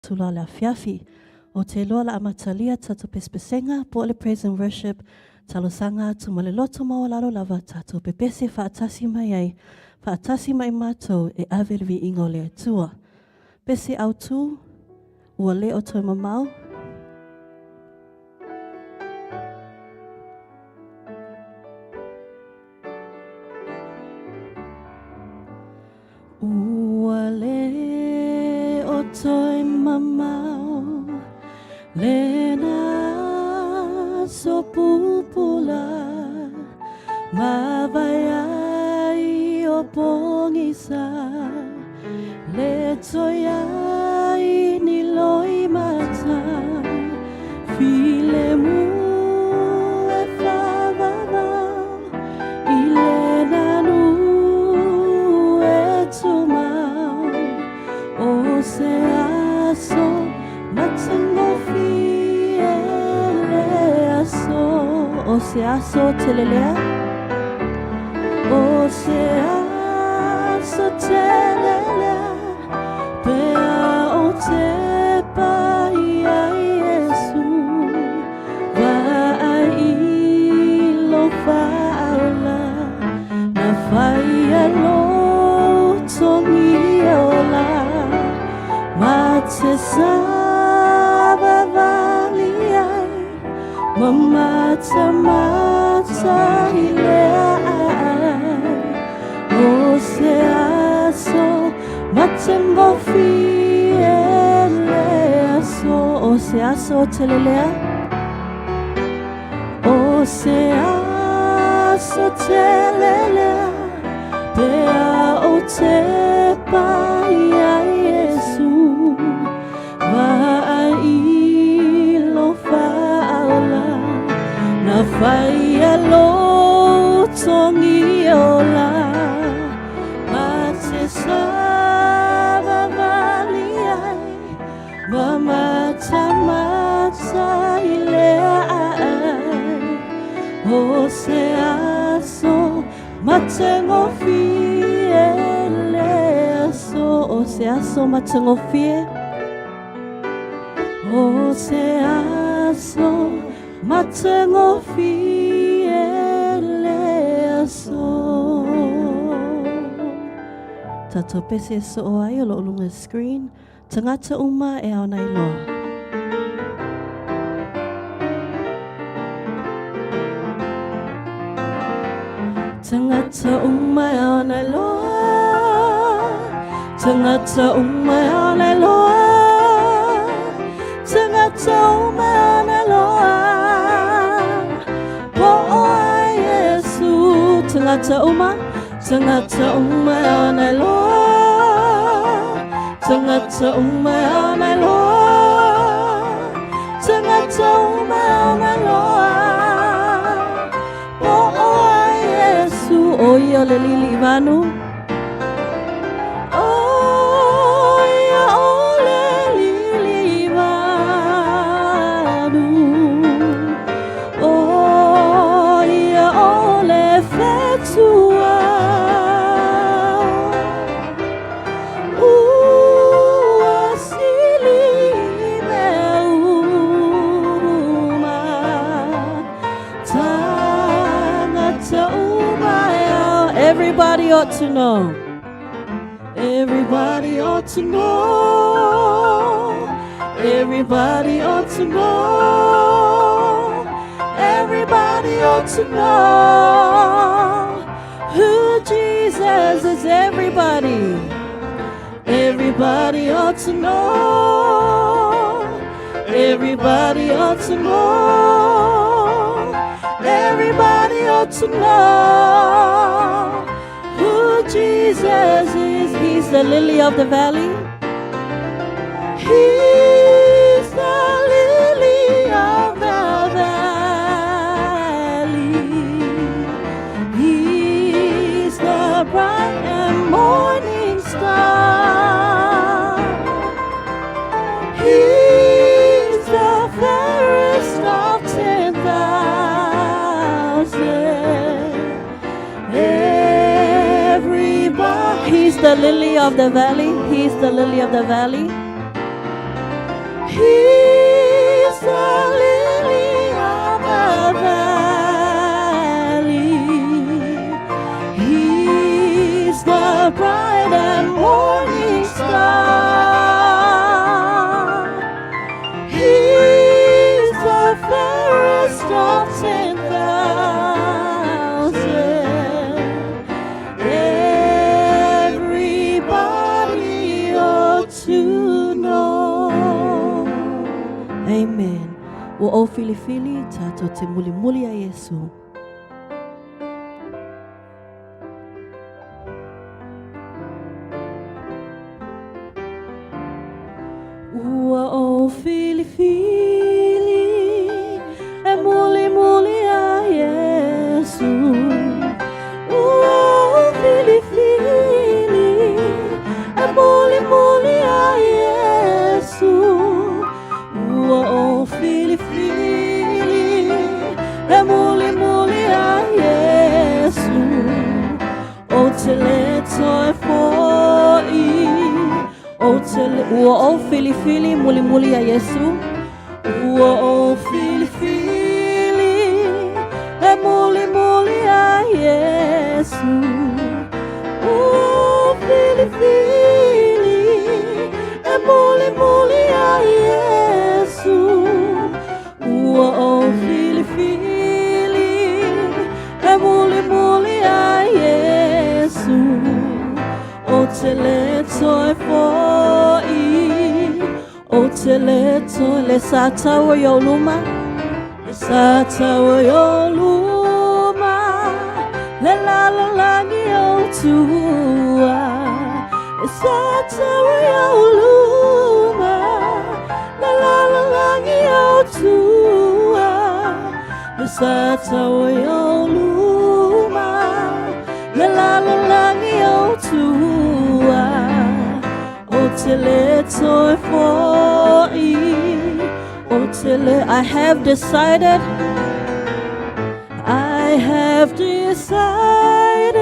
Tula o le afiafi. O te iloa la amatalia tatou pesepesega po o le praise and worship, talosaga atu ma le loto maualalo lava tatou pepese faatasi mai ai, faatasi mai matou e ave le viiga o le Atua. Pese autu, ua le o toe mamao. Ua le o toe mamao lena aso pupula mavae ai o pogisa le toe ai ni loimata filemu e faavavao i le nanu e tumau o se aso matagofie le aso o se aso telelea o se aso telelea pe a o te paia Iesu vaai i lou faaola na fai e lou togi ola ma te savavali ai ma matamata i le aai o se aso matagofie le aso o se aso telelea o se aso telelea pe a o te paia Iesu vaai i lou faaola na fai e lou togi ola ma te savavali ai ma matamata i le aai o se aso matagofie le aso o se aso matagofie o se aso matagofie le aso. Tatou pese e soo ai o loo luga screen. Tagata uma e ao nei loa. Tagata uma e ao nei loa. Tagata uma e ao nei loa. Tagata uma e ao nei loa. Po o ai Iesu. Tagata uma. Tagata uma e ao nei loa. Tagata uma e ao nei loa. Tagata uma e ao nei loa. Po o ai Iesu. O ia o le liliivanu. O ia o le liliivanu. O ia o le fetua. Ua sili i mea uma. Tagata uma e ao. Everybody ought to know. Everybody ought to know. Everybody ought to know. Everybody ought to know who Jesus is. Everybody. Everybody ought to know. Everybody ought to know. Everybody ought to know who Jesus is. He's the lily of the valley. He's the lily of the valley. He's the bright and morning star. He's the fairest of 10,000. Everybody, he's the lily of the valley. He's the lily of the valley. He's the lily of the valley. He's the bright and morning star. He's the fairest of 10,000. Everybody ought to know. Amen. Ua ou filifili tatou te mulimuli ia Iesu. Ua ou filifili e mulimuli ia Iesu. Ua ou filifili e mulimuli ia Iesu. Ua ou filifili e mulimuli ia Iesu. Ou te le toe fo'i. Ou te le, ua ou filifili mulimuli ia Iesu. Ua ou filifili e mulimuli ia Iesu. Ua ou filifili e mulimuli ia Iesu. Ua ou filifili e mulimuli ia Iesu. Ou te le toe fo'i. Ou te le toe le sa taua i ou luma. Le sa taua i ou luma. Le lalolagi o tua. Le sa taua i ou luma. Le lalolagi o tua. Le sa taua i ou luma. Le lalolagi o tua. Ou te le toe fo'i. Ou te le, I have decided. I have decided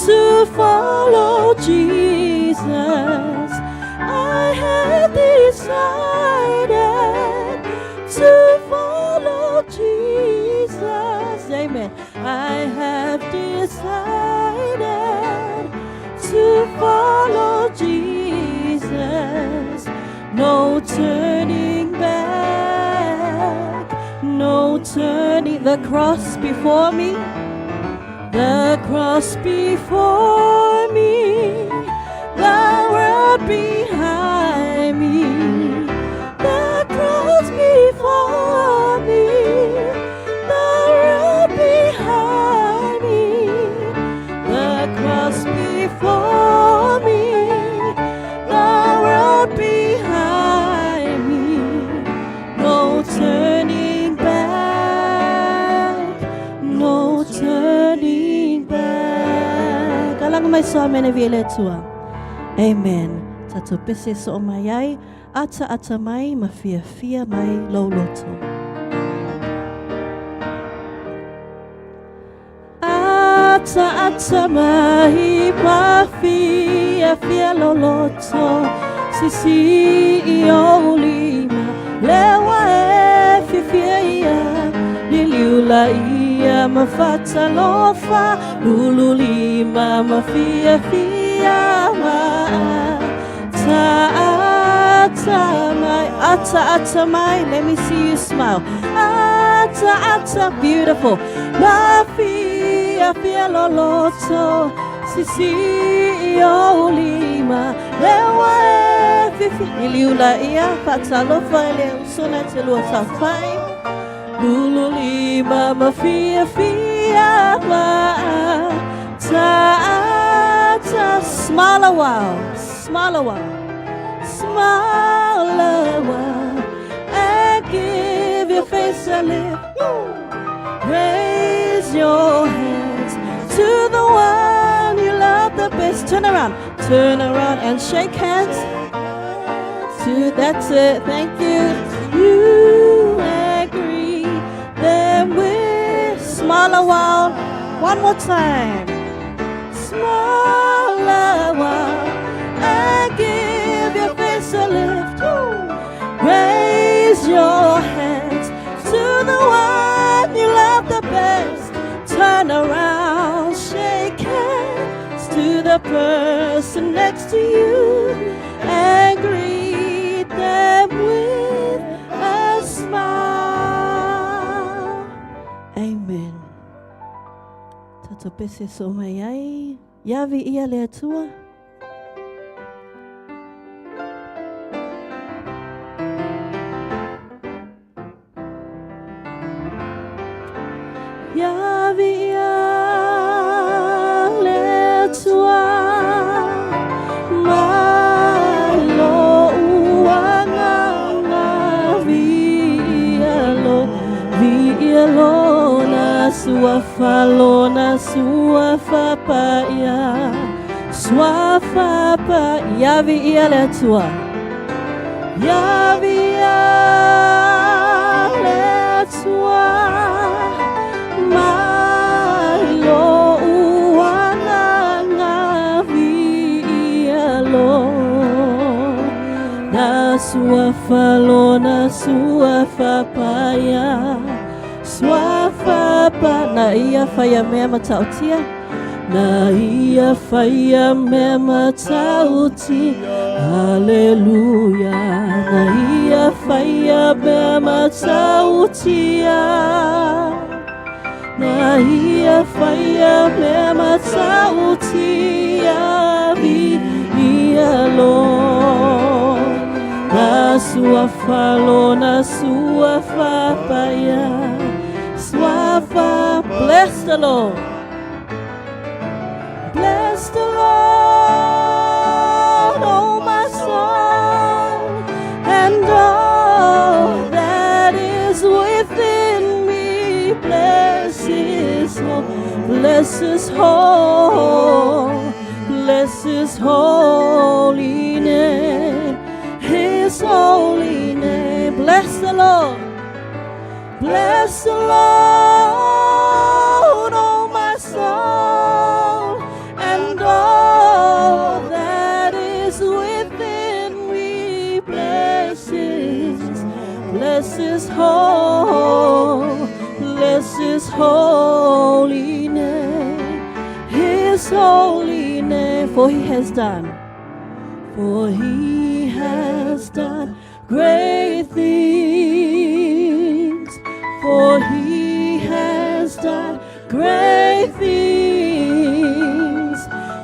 to follow Jesus. I have decided to follow Jesus. Amen. I have decided to follow Jesus. No turning back, no turning. The cross before me, the cross before me, the world behind me, the cross before me, the world behind me, the cross before me, the world behind me, no turning back, no turning back. Alaga mai so amene vi le Atua. Amen. Tatou pese soo mai ai, ataata mai ma fiafia mai lou loto. Ataata mai ma fiafia lou loto, sisii i ou lima, le ua e fiafia ia, liliu laia ma faatalofa, lulu lima ma fiafia ma ataata mai, ataata mai, let me see you smile. Ataata, beautiful. Ma fiafia lou loto, sisii i ou lima, le ua e fiafia. Liliu laia, faatalofa i le usoga e telua saofai. Lulu lima ma fiafia ma ataata. Smile a while, smile a while, smile a while, and give your face a lift. Raise your hands to the one you love the best. Turn around and shake hands. To that's it. Thank you. You agree. Then we smile a while. One more time. Smile a while and give your face a lift. Turn around, shake hands to the person next to you and greet them with a smile. Amen. Tatou pese so mai ai. Ia viia le Atua. Ia viia le Atua mai lo'u agaga viia lo viia lona suafa lona suafa paia suafa paia viia le Atua Ia viia le Atua mai lo'u agaga viia lona suafa lona suafa paia suafa pa na ia faia mea matautia Na ia faia mea matautia Haleluya Na ia faia mea matautia Na ia faia mea matautia Viia lona suafa lona suafa paia Suafa Bless the Lord Bless the Lord, oh my soul, and all that is within me. Bless His bless His whole, bless His holy name, His holy name. Bless the Lord. Bless the Lord, oh my soul, and all that is within me. Bless His whole, bless His holy name, His holy name, for He has done, for He has done great things, for He has done great things,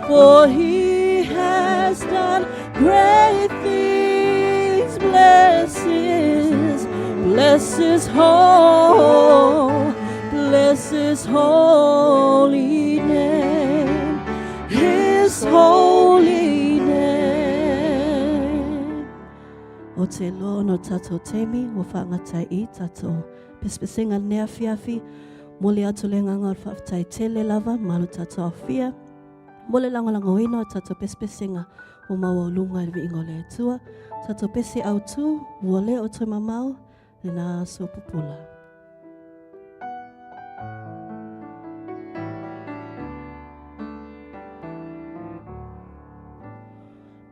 for He has done great things. Bless His, bless His whole, bless His holy name, His holy name. Ou te iloa ona o tatou taimi ua faagata ai i tatou pesepesega lenei afiafi, momoli atu le agaga o le faafetai tele lava ma lo tatou aofia mo le lagolagoina o tatou pesepesega ua maualuga i le viiga o le Atua. Tatou pese autu, ua le o toe mamao lena aso pupula.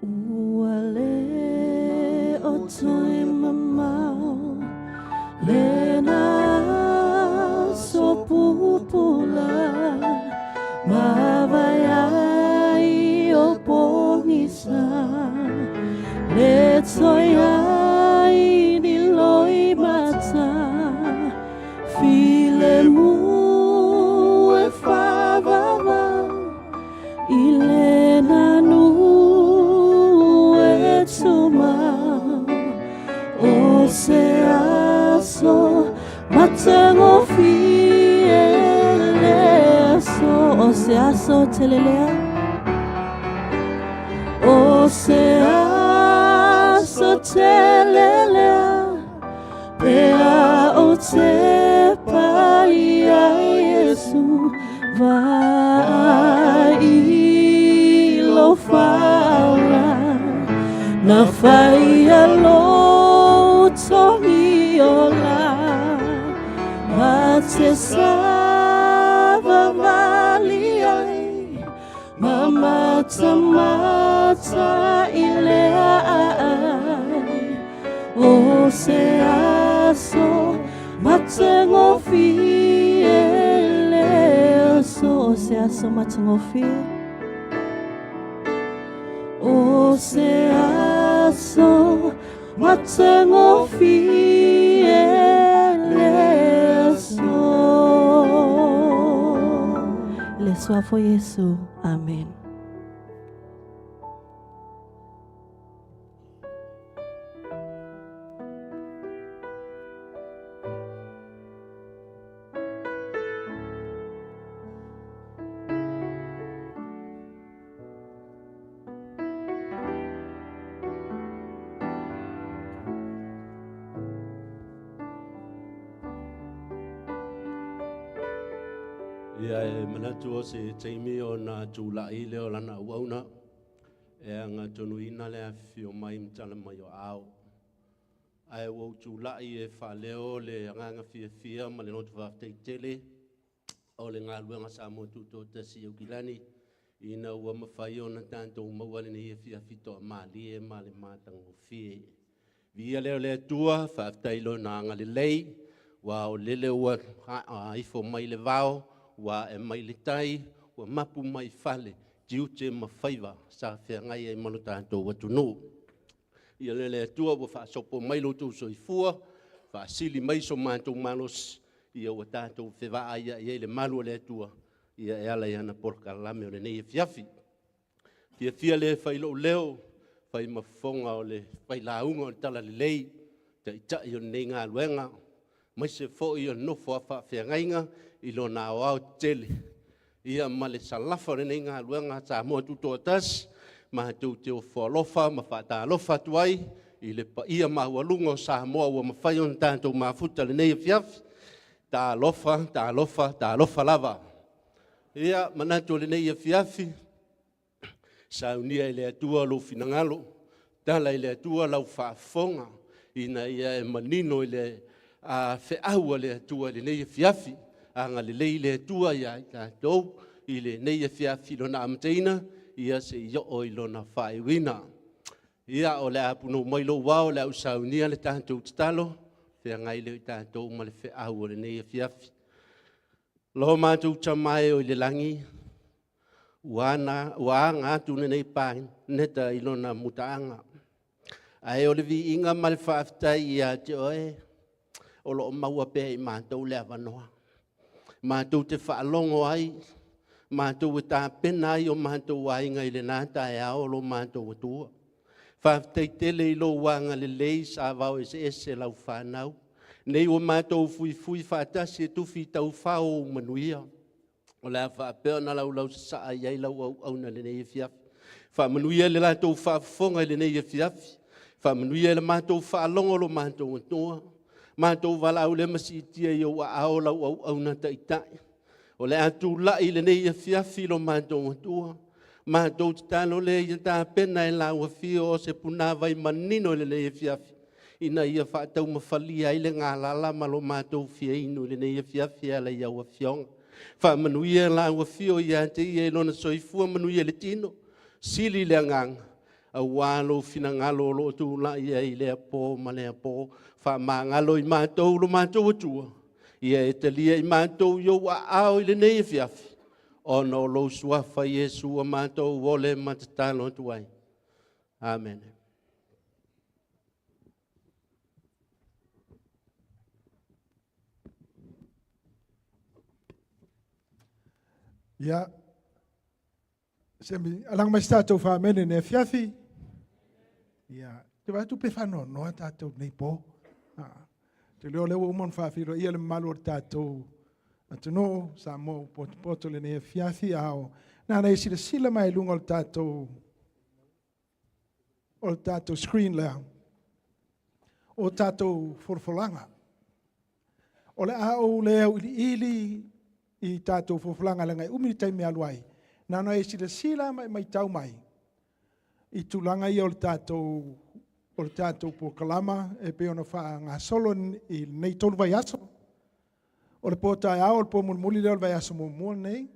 Ua le o toe mamao lena aso pupula mavae ai o pogisa le toe ai ni loimata filemu e faavavao i le nanu e tumau o se aso matagofie lea aso o se aso tele lea o se aso tele lea pe a ou tepa ia Iesu vaai i lou faaola na faia lou togiola ma te savavali ai ma matamata i le aai o se aso matagofie le aso. aso o se aso matagofie. O se aso matagofie le aso. Le suafa o Iesu. Amen. Ia e manatu o se taimi ona tula'i lea o lana auauna e agatonuina le afifio mai ma tala mai o aao. Ae ua ou tula'i e faaleo le agaga fiafia ma le loto faafetai tele o le galuega Samoa Tutoatasi i Aukilani ina ua mafai ona tatou maua lenei afiafi toamalie ma le matagofie. Viia lea o le Atua, faafetai i Lona agalelei, ua aolele ua ifo mai le vao, ua ae mai le tai, ua mapu mai fale, tiute ma faiva sa feagai ai ma lo tatou atunuu. Ia le Atua ua faasopo mai lo outou soifua, faasili mai so matou malosi, ia ua tatou fevaai ai i le malu o le Atua, ia e ala i ana polokalame o lenei afiafi. Fiafia lea e fai lou leo, fai ma fofoga o le failauga o le Talalelei, taitai o lenei galuega, aemaise foi o le nofo a faafeagaiga i lona aoaotetele, ia ma le salafa o lenei galuega Samoa Tutoatasi, matou te ofo alofa ma faatalofa atu ai i le paia maualuga o Samoa ua mafai ona tatou mafuta i lenei afiafi. Talofa, talofa, talofa lava. Ia, manatu o lenei afiafi, saunia e le Atua lou finagalo, tala e le Atua lau faafofoga, ina ia e manino i le feau a le Atua i lenei afiafi. Agalelei le Atua ia i tatou i lenei afiafi i lona amataina, ia seia oo i lona faaiuina. Ia, o le a punou mai lou ao o le a ou saunia le tatou tatalo, feagai lea o tatou ma le feau o lenei afiafi. Lo matou Tama e oi le lagi, ua aga atu lenei Patineta i lona mutaaga, ae o le viiga ma le faafetai ia te oe, o lo o maua pea e i matou le avanoa. Matou te faalogo ai, matou e tapena ai o matou aiga i lena taeao lo matou Atua. Faafetai tele i lou agalelei sa vao eseese lau fanau. Nei ua matou fuifui faatasi e tufi taufao ou manuia. O le a faapea ona laulausasaa i ai lau auauna i lenei afiafi. Faamanuia i le latou faafofoga i lenei afiafi, faamanuia i le matou faalogo lo matou Atua, matou valaau lea ma siitia i ou aao lau auauna taitai. O le a tulai i lenei afiafi lo matou Atua, matou tatalo lea ia tapena e lau afio o se punavai manino i lenei afiafi, ina ia faataumafalia ai le galala ma lo matou fia inu i lenei afiafi e ala i au afioga. Faamanuia lau afio ia te ia i lona soifua manuia i le tino, sili le agaga, aua lou finagalo o lo o tulai ai i lea po ma lea po. Faamagalo i matou lo matou Atua, ia e talia i matou i ou aao i lenei afiafi, ona o lou suafa Iesu ua matou ole ma tatalo atu ai. Amene. Ia, se mi alaga mai se tatou faamene i le afiafi. Ia, te vaai atu pe faanoanoa tatou nei po. Ah, te leo lea ua uma ona faafeiloai le mamalu o le tatou atunuu, Samoa ua potopoto i lenei afiafi, a o na ona e silasila mai luga o le tatou screen lea, o tatou folafolaga. O le a ou le auiliili i tatou folafolaga leaga e umi le taimi e alu ai. Na ona e silasila ma e matau mai i tulaga ia o le tatou polokalama e pei ona faagasolo i lenei 3 vaiaso. O le po taeao, o le po mulimuli lea o le vaiaso muamua lenei,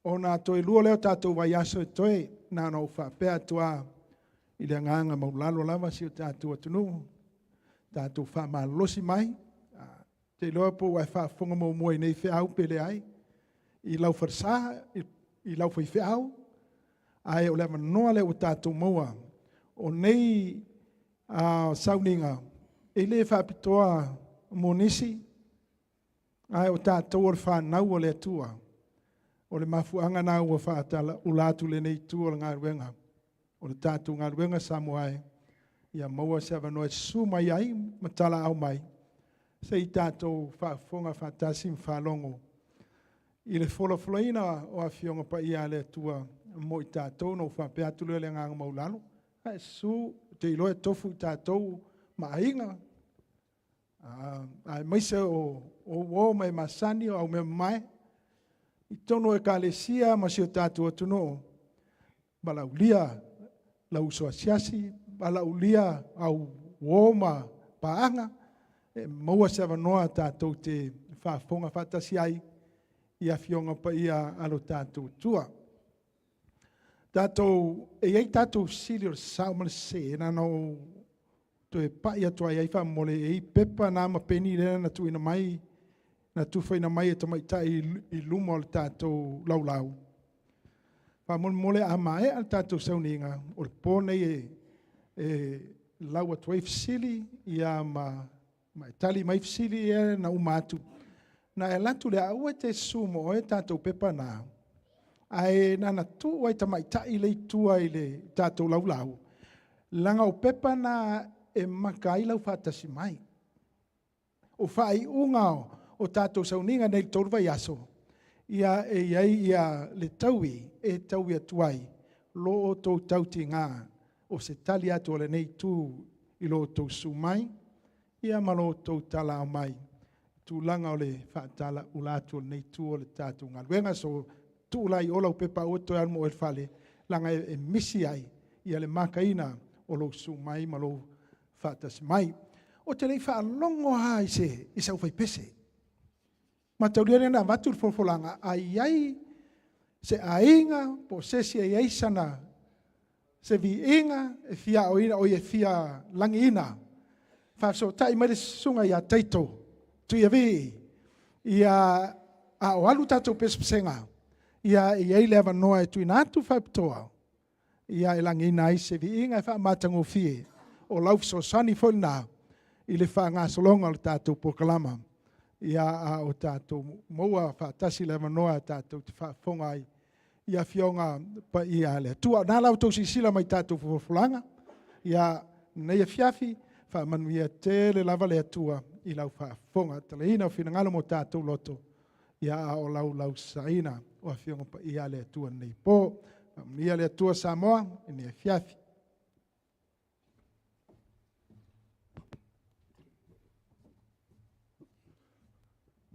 ona toe 2 lea o tatou vaiaso e toe. Na ona ou faapea atu lava i le agaga maualalo lava si o tatou atunuu, tatou faamalolosi mai. Ou te iloa po ua e faafofoga muamua i nei feau pe leai. i lau falesa, i lau faifeau, ae o le avanoa lea ua tatou maua. O nei sauniga, e le faapitoa mo nisi, ae o tatou o le fanau a le Atua. O le mafuaaga lena ua faatalaula atu lenei itu o le galuega. O le tatou galuega Samoa e, ia maua se avanoa e susu mai ai ma talaau mai, se i tatou faafofoga faatasi ma faalogo i le folafolaina o Afioga Paia a le Atua mo i tatou. Ona ou faapea atu lea i le agaga maualalo, ae susu, ou te iloa e tofu i tatou ma aiga, aemaise o uo ma e masani, o aumeamamae i totonu o Ekalesia ma si o tatou atunuu, valaaulia lau uso asiasi, valaaulia au uo ma paaga, e maua se avanoa tatou te faafofoga faatasi ai i Afioga Paia a lo tatou Atua. Tatou, e i ai tatou fesili o le sao ma le sese, na ona ou toe pai atu lava i ai faamolemole, e i ai pepa na ma peni lea na tuuina mai, na tufaina mai e tamaitai i luma o le tatou laulau. Faamolemole a maea le tatou sauniga, o le po nei e lau atu ai fesili ia ma e tali mai fesili ia na uma atu. Na e alu atu lea, aua e te susu mo oe tatou pepa na, ae na ona tuu lava i tamaitai lea e i tua i le tatou laulau, leaga o pepa na e maka ai lau faatasi mai. O faaiuga o tatou sauniga nei i le 3 vaiaso, ia e i ai le taui e taui atu ai lo outou tautiga o se tali atu a lenei Itu i lo outou susu mai ia ma lo outou talaaao mai i tulaga o le faatalaula atu o lenei itu o le tatou galuega. So, tuu la i o lau pepa aua e te toe alu ma oe i le fale, leaga e misi ai le makaina o lou susu mai ma lou faatasi mai. Ou te le i faalogo lava i se aufaipese. Mataulia lea na avatu le folafolaga, a i ai se aiga po o se isi e i ai sana se viiga e fia aoina, oi e fia lagiina, faafesootai mai le susuga ia Taito Tuiavii, ia a o alu tatou pesepesega, ia e i ai le avanoa e tuuina atu faapitoa ia e lagiina ai se viiga e faamatagofie. O lau fesoasoani foi lena i le faagasologa o le tatou polokalama, ia a o tatou maua faatasi le avanoa tatou te faafofoga ai i Afioga Paia a le Atua. O lena la ua outou silasila mai i tatou folafolaga, ia lenei afiafi, faamanuia tele lava le Atua i lau faafofoga, tatalaina finagalo ma o tatou loto, ia a o laulausaina o Afioga Paia a le Atua i lenei po. Faamanuia le Atua Samoa i lenei afiafi.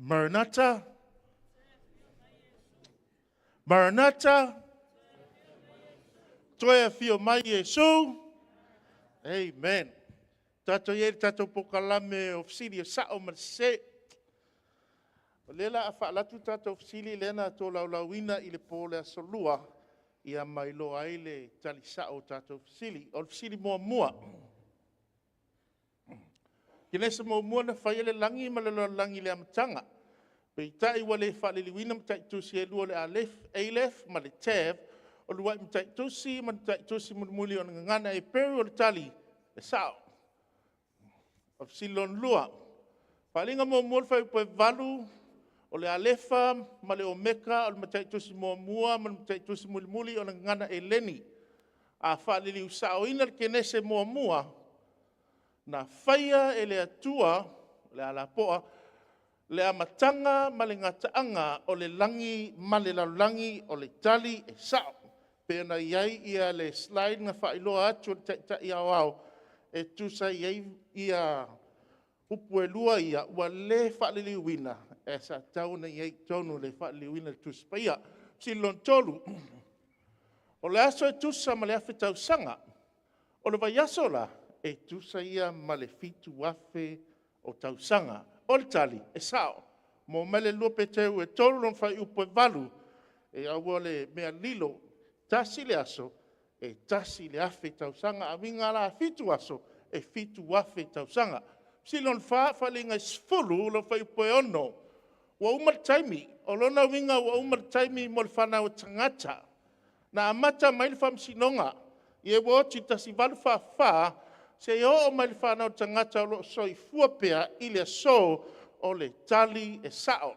Maranatha! Maranatha! Toe afio mai Iesu. Amen. Tatou i ai i le tatou polokalame o fesili e sao ma le sese. O lea o le a faaalu atu tatou fesili lea na tolaulauina i le po o le Aso Lua, ia ma iloa ai le tali sao o tatou fesili. O le fesili muamua: Kenese muamua na faia le lagi ma le lalolagi i le amataga, peitai ua le faaliliuina mataitusi e 2 o le Aleph ma le Tav, o luai mataitusi ma mataitusi mulimuli o le Gagana Eperu. O le tali, e sao. O le fesili lona lua, faaaliga muamua i le fuaiupu e 8, o le Alefa ma le Omeka, o le mataitusi muamua ma le mataitusi mulimuli o le Gagana Eleni. A faaliliu saoina le Kenese muamua, na faia e le Atua o le alalapoa le amataga ma le gataaga o le lagi ma le lalolagi. O le tali, e sao. E pei ona i ai le slide na faailoa atu e le Taitai Aoao e tusa e i ai ia upu e lua ia ua le faaliliuina, ae sa tatau ona i ai i totonu i le faaliliuina o le Tusi Paia. Fesili lona tolu, o le aso e tusa ma le 1000 tausaga. O le vaiaso la, e tusa ia ma le 7000 o tausaga. O le tali, e sao. Maua mai le 2 Peteru 3 lona fuaiupu 8, aua le mea lilo, e 1 le aso, e 1000 tausaga. A uiga la e 7 aso, e 7000 tausaga. Fesili lona fa, Fefaatauaiga 10 lona fuaiupu e 6, Ua uma le taimi. O lona uiga ua uma le taimi mo le fanau a tagata. Na amata mai le faamasinoga ia ua oti i le 1844 seia oo mai i le fanau a le tagata o lo o soifua pea i le aso, o le tali e sao.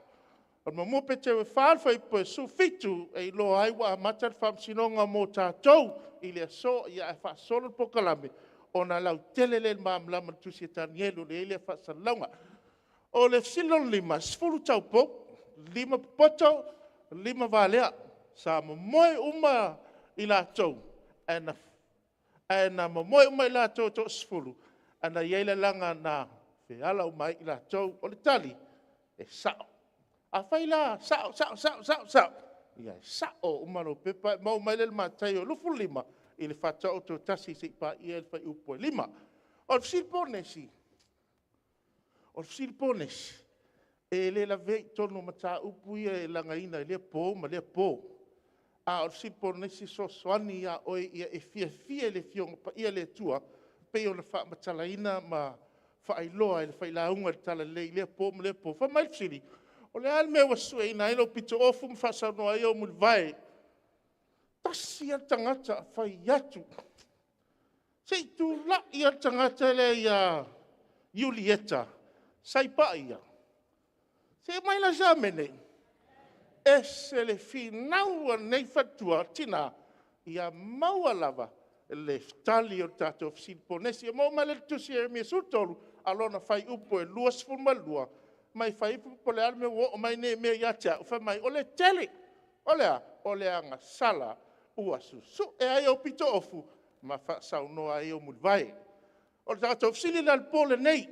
O le 1 Peteru 4 fuaiupu 17, e iloa ai ua amata le faamasinoga mo tatou i le aso, ae faasolo le polokalame ona lautele lea i le malamalama i le tusi a Tanielu e i ai lea faasalalauga. O le fesili lona 5, e 10 taupou, 5 popoto, 5 valea. Sa momoe uma i latou, ae na momoe uma i latou e toasefulu, ae na i ai lalaga na feala uma ai i latou. O le tali, e sao. Afai la e sao, sao, sao, sao, ia e sao uma lou pepa e maua mai lea i le Mataio 25 i le faataoto e 1 seia paia le fuaiupu e 5. O le fesili ponesi, o le fesili ponesi, e le lavea i totonu o mataupu ia e lagaina i lea po ma lea po. A o le fesili ponesi e fesoasoani ia oe ia e fiafia i le Afioaga Paia a le Atua, e pei ona faamatalaina ma faailoa e le failauga i le Talalelei i lea po ma lea po. Fai mai le fesili, o le a le mea ua sueina ai lou pito ofu ma faasaunoa ai ou mulivae? Tasi lava le tagata fai atu, se i tulai lava le tagata lea ia Iulieta Saipaia, se i aumai la se amene. E ese le finau a lenei faletua, tina, ia maua lava le tali o le tatou fesili ponesi. E maua mai i le tusi a Ieremia 13 a lona fuaiupu e 22, ma e fai ifo po o le a le mea ua oo mai nei mea ia te au, fai mai o le tele. O le a? O le agasala ua susue ai ou pito ofu ma faasaunoa ai ou mulivae. O le tatou fesili la i le po lenei,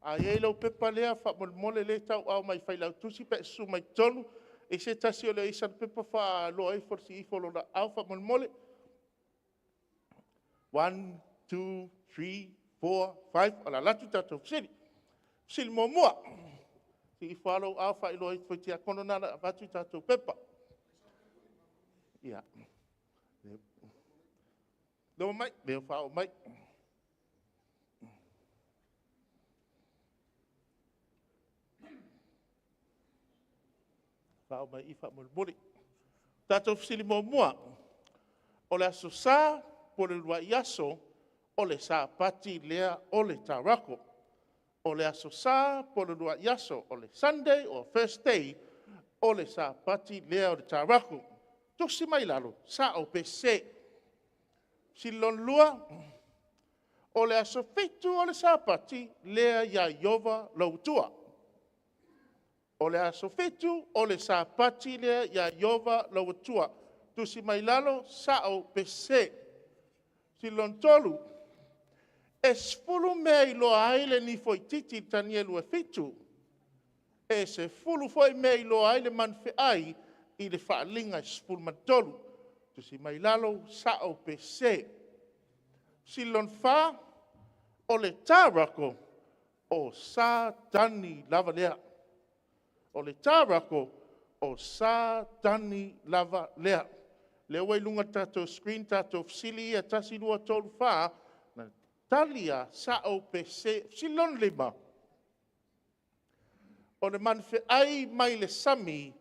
a i ai lau pepa lea faamolemole lea e tauaao mai e le Failautusi pe a e susu mai i totonu. E i ai se tasi e le o i ai sana pepa faailoa ifo lona aao faamolemole. 1, 2, 3, 4, 5. O le a alu atu le tatou fesili. Fesili muamua, sii ifo lava lou aao e faailoa ifo i tiakono na ona avatu tatou pepa. Ia, lea ua faaoo mai. Faaoo mai i i faamolemole. Tatou fesili muamua. O le Aso Sa po o le uluai aso o le Sapati lea o le Taratl. O le Aso Sa po o le uluai aso, o le Sunday or first day o le Sapati lea o le Taratl. Tusi mai i lalo, sao pe sese. Fesili lona lua, o le aso 7 o le Sapati lea ia Ieova lou Atua. O le aso 7 o le Sapati lea ia Ieova lou Atua. Tusi mai i lalo, sao pe sese. Fesili lona tolu, e 10 mea e iloa ai le nifoititi i le Tanielu e 7. E 10 foi mea e iloa ai le manufeai i le Faaaliga e 13. Tusi mai i lalo, sao pe sese. Fesili lona fa, o le Taratl, o Satani lava lea. O le Taratl, o Satani lava lea. O lea ua i luga o le tatou screen tatou fesili ia 1, 2, 3, 4, na tali lava, sao pe sese. Fesili lona 5, o le manufeai mai le sami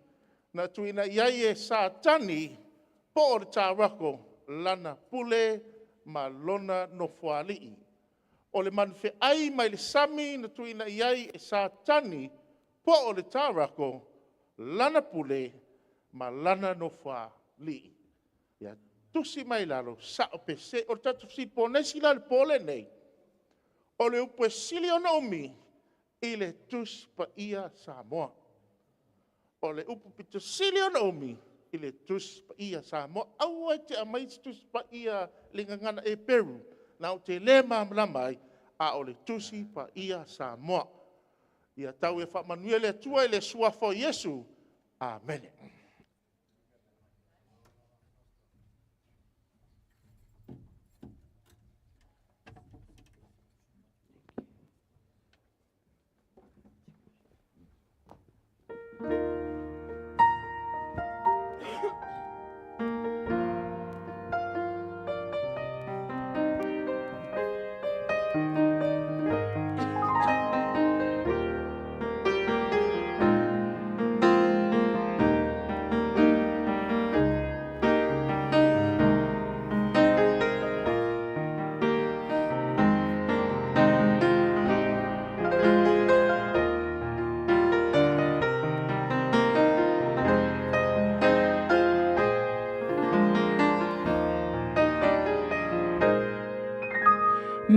na tuuina i ai e Satani po o le Taratl lana pule ma lona nofoalii. O le manufeai mai le sami na tuuina i ai e Satani po o le Taratl lana pule ma lana nofoalii. Ia tusi mai i lalo, sao pe sese. O le tatou fesili ponesi la i le po lenei, o le upu e sili ona umi i le Tusi Paia Samoa. O le upu aupito sili ona umi i le Tusi Paia Samoa. Aua e te aumaia se Tusi Paia i le Gagana Eperu latou te le malamalama ai, a o le Tusi Paia Samoa. Ia tau ia faamanuia le Atua i le Suafa o Iesu. Amene.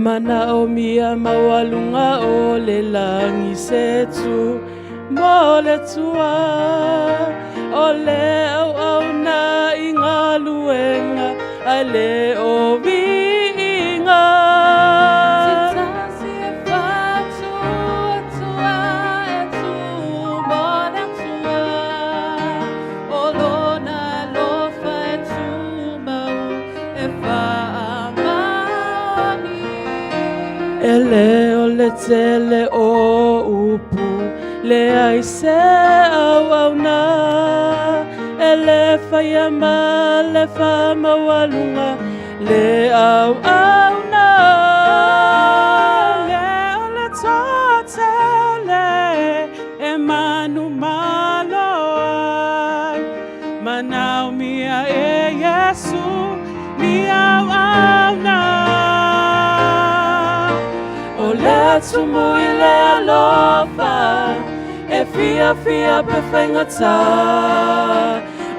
Manaomia maualuga o le lagi se tu mo le Atua, o le auauna i galuega ae le o viiga. Se tasi e faatuatua e tu mo le Atua, o lona alofa e tumau e faamaoni. E lē o le tele o upu, leai se auauna, e lē faia ma le faamaualuga le auauna. Le o le toatele e manumalo ai, manaomia e Iesu ni auauna. O le tumu i le alofa e fiafia pe faigata,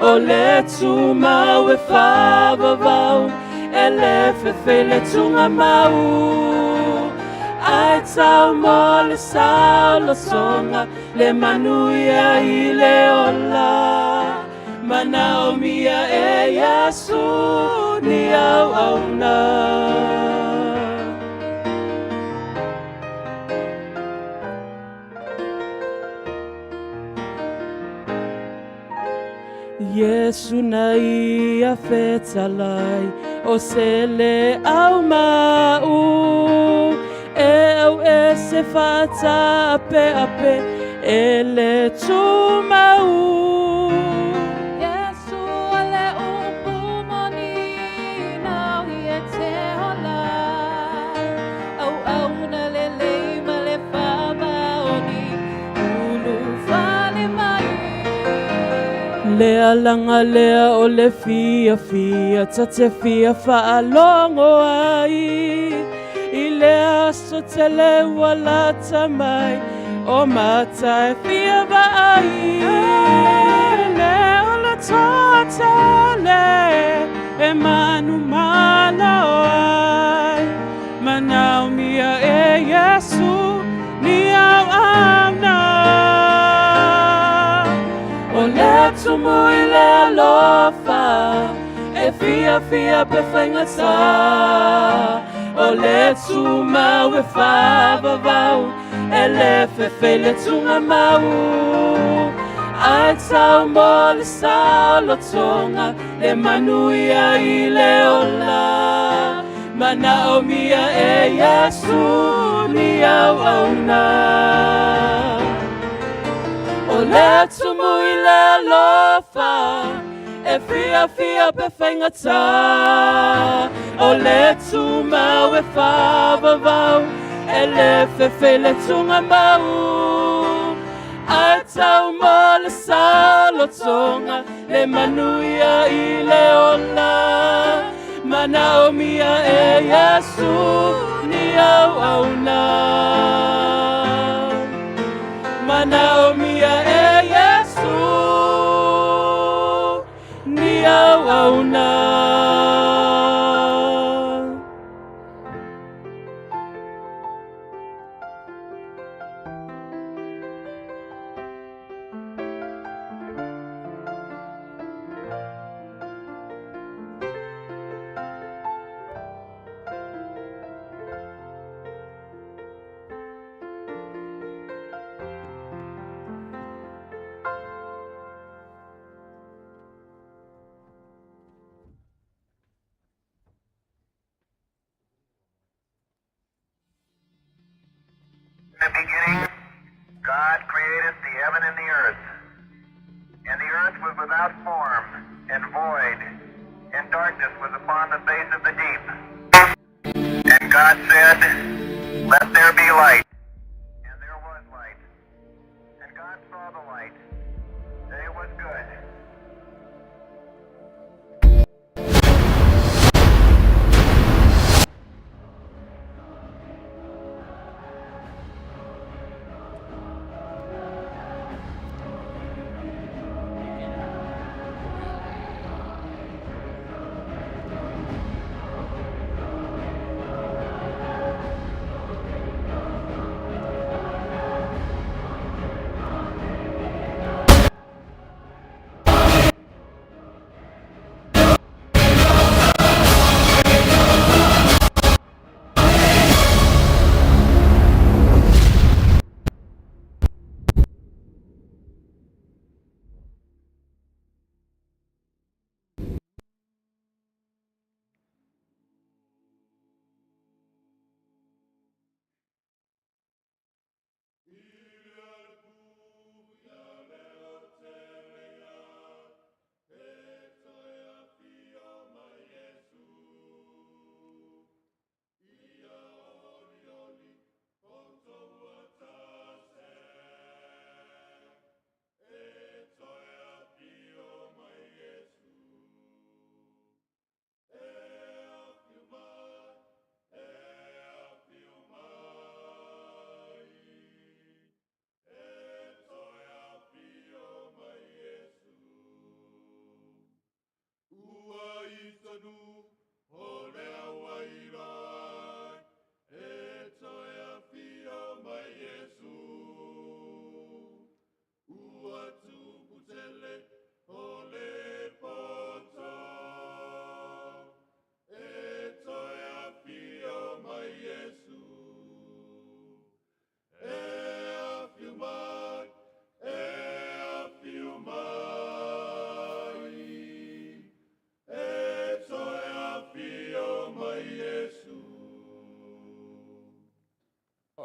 o le tumau e faavavau, e lē fefei le tugamau, ae tau mo le saolotoga le manuia i le ola. Manaomia e Iesu ni auauna. Iesu na ia fetalai o se le au mau e au e se faataapeape e le tumau. Iesu o le upu moni nau ia te ola, auauna lelei ma le faamaoni, ulufale mai. Le alaga lea o le fiafia ta te fia faalogo ai, i le aso tele ua lata mai, o mata e fia vaai. Le o le toatele e manumalo ai, manaomia e Iesu ni auauna. O le tumu i le alofa e fiafia pe faigata, o le tumau e faavavau, e lē fefei le tugamau, ae tau mo le saolotoga le manuia i le ola. Manaomia e Iesu ni auauna. O le tumu i le alofa e fiafia pe faigata, o le tumau e faavavau, e lē fefei le tugamau, ae tau mo le saolotoga le manuia i le ola. Manaomia e Iesu ni auauna. Manaomia e Iesu ni auauna. In the beginning, God created the heaven and the earth. And the earth was without form and void, and darkness was upon the face of the deep. And God said, "Let there be light." And there was light. And God saw the light, that it was good.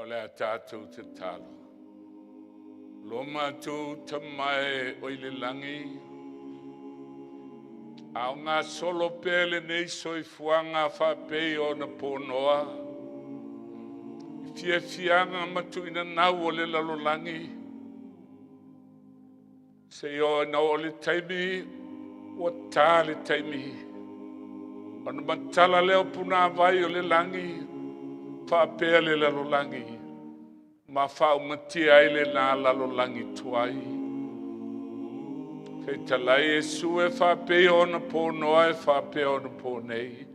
O le a tatou tatalo. Lo matou Tama e o i le lagi, a o gasolo pea lenei soifuaga faapei ona ponoa, i fiafiaga ma tuuinanau o le lalolagi, seia oo ina oo le taimi ua ta le taimi, ona matala lea o punavai o le lagi faapea le lalolagi, ma faaumatia ai lena lalolagi tuai. Fetalai Iesu e faapei ona ponoa e faapea ona po nei.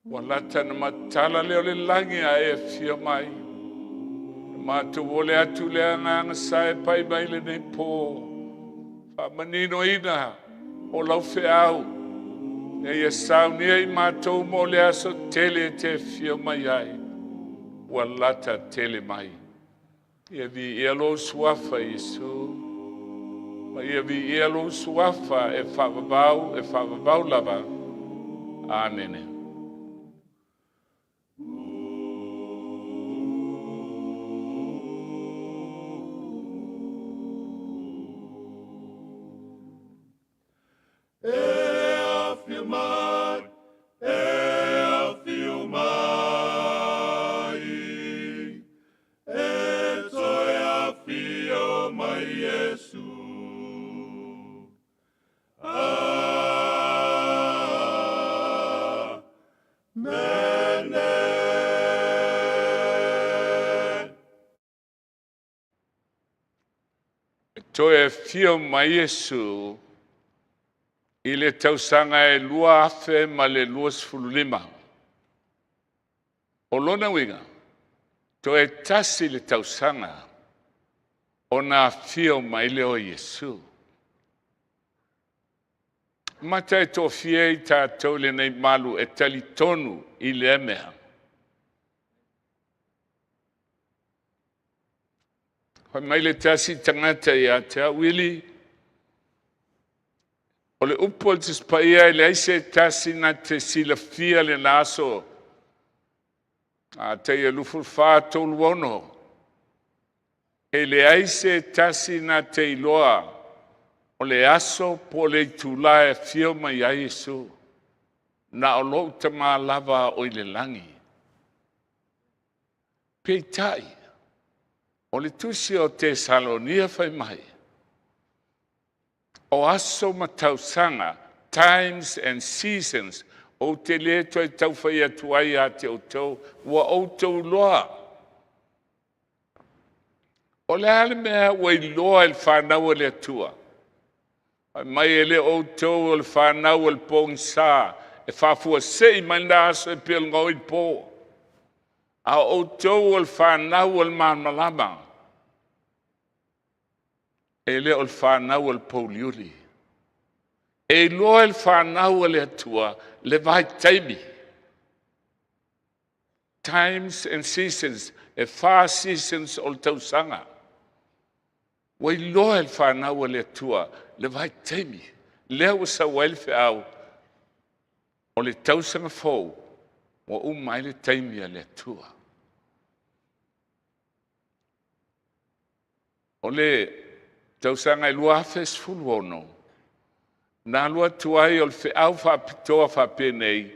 Ua lata na matala lea o le lagi a e afio mai. Na matou ole atu le agaga sa e pai mai lenei pō. Faamaninoina o lau feau, ina ia saunia i matou mo le aso tele e te afio mai ai. Ua lata tele mai. Ia viia lou suafa Iesu. Ma ia viia lou suafa e faavavau, e faavavau lava. Amene. E afio mai, e afio mai, e toe afio mai Iesu. Amene. E toe afio mai Iesu i le tausaga e 2025. O lona uiga, toe tasi le tausaga ona afio mai lea o Iesu. Mata e toafia i tatou lenei malu e talitonu i lea mea. Fai mai le tasi tagata ia te au Ili, o le upu o le Tusi Paia e leai se tasi na te silafia lena aso. Mataio 24:36. E leai se tasi na te iloa o le aso po o le itula e afio mai ai Iesu. Na o lou Tama lava o i le lagi. Peitai, o le tusi o Tesalonia fai mai, o aso ma tausaga, times and seasons, ou te le toe taufai atu ai ia te outou, ua outou iloa. O le a le mea ua iloa e le fanau a le Atua? Fai mai e le o outou o le fanau o le pogisa e faafuasei mai lena aso e pei o le gaoi i le po. A o outou o le fanau o le malamalama, e le o le fanau o le pouliuli. E iloa e le fanau a le Atua le vaitaimi. Times and seasons, e 4 seasons o le tausaga. Ua iloa e le fanau a le Atua le vaitaimi. Lea ua sau ai le feau o le tausaga fou ua uma ai le taimi a le Atua. O le tausaga e 2016, na alu atu ai o le feau faapitoa faapenei,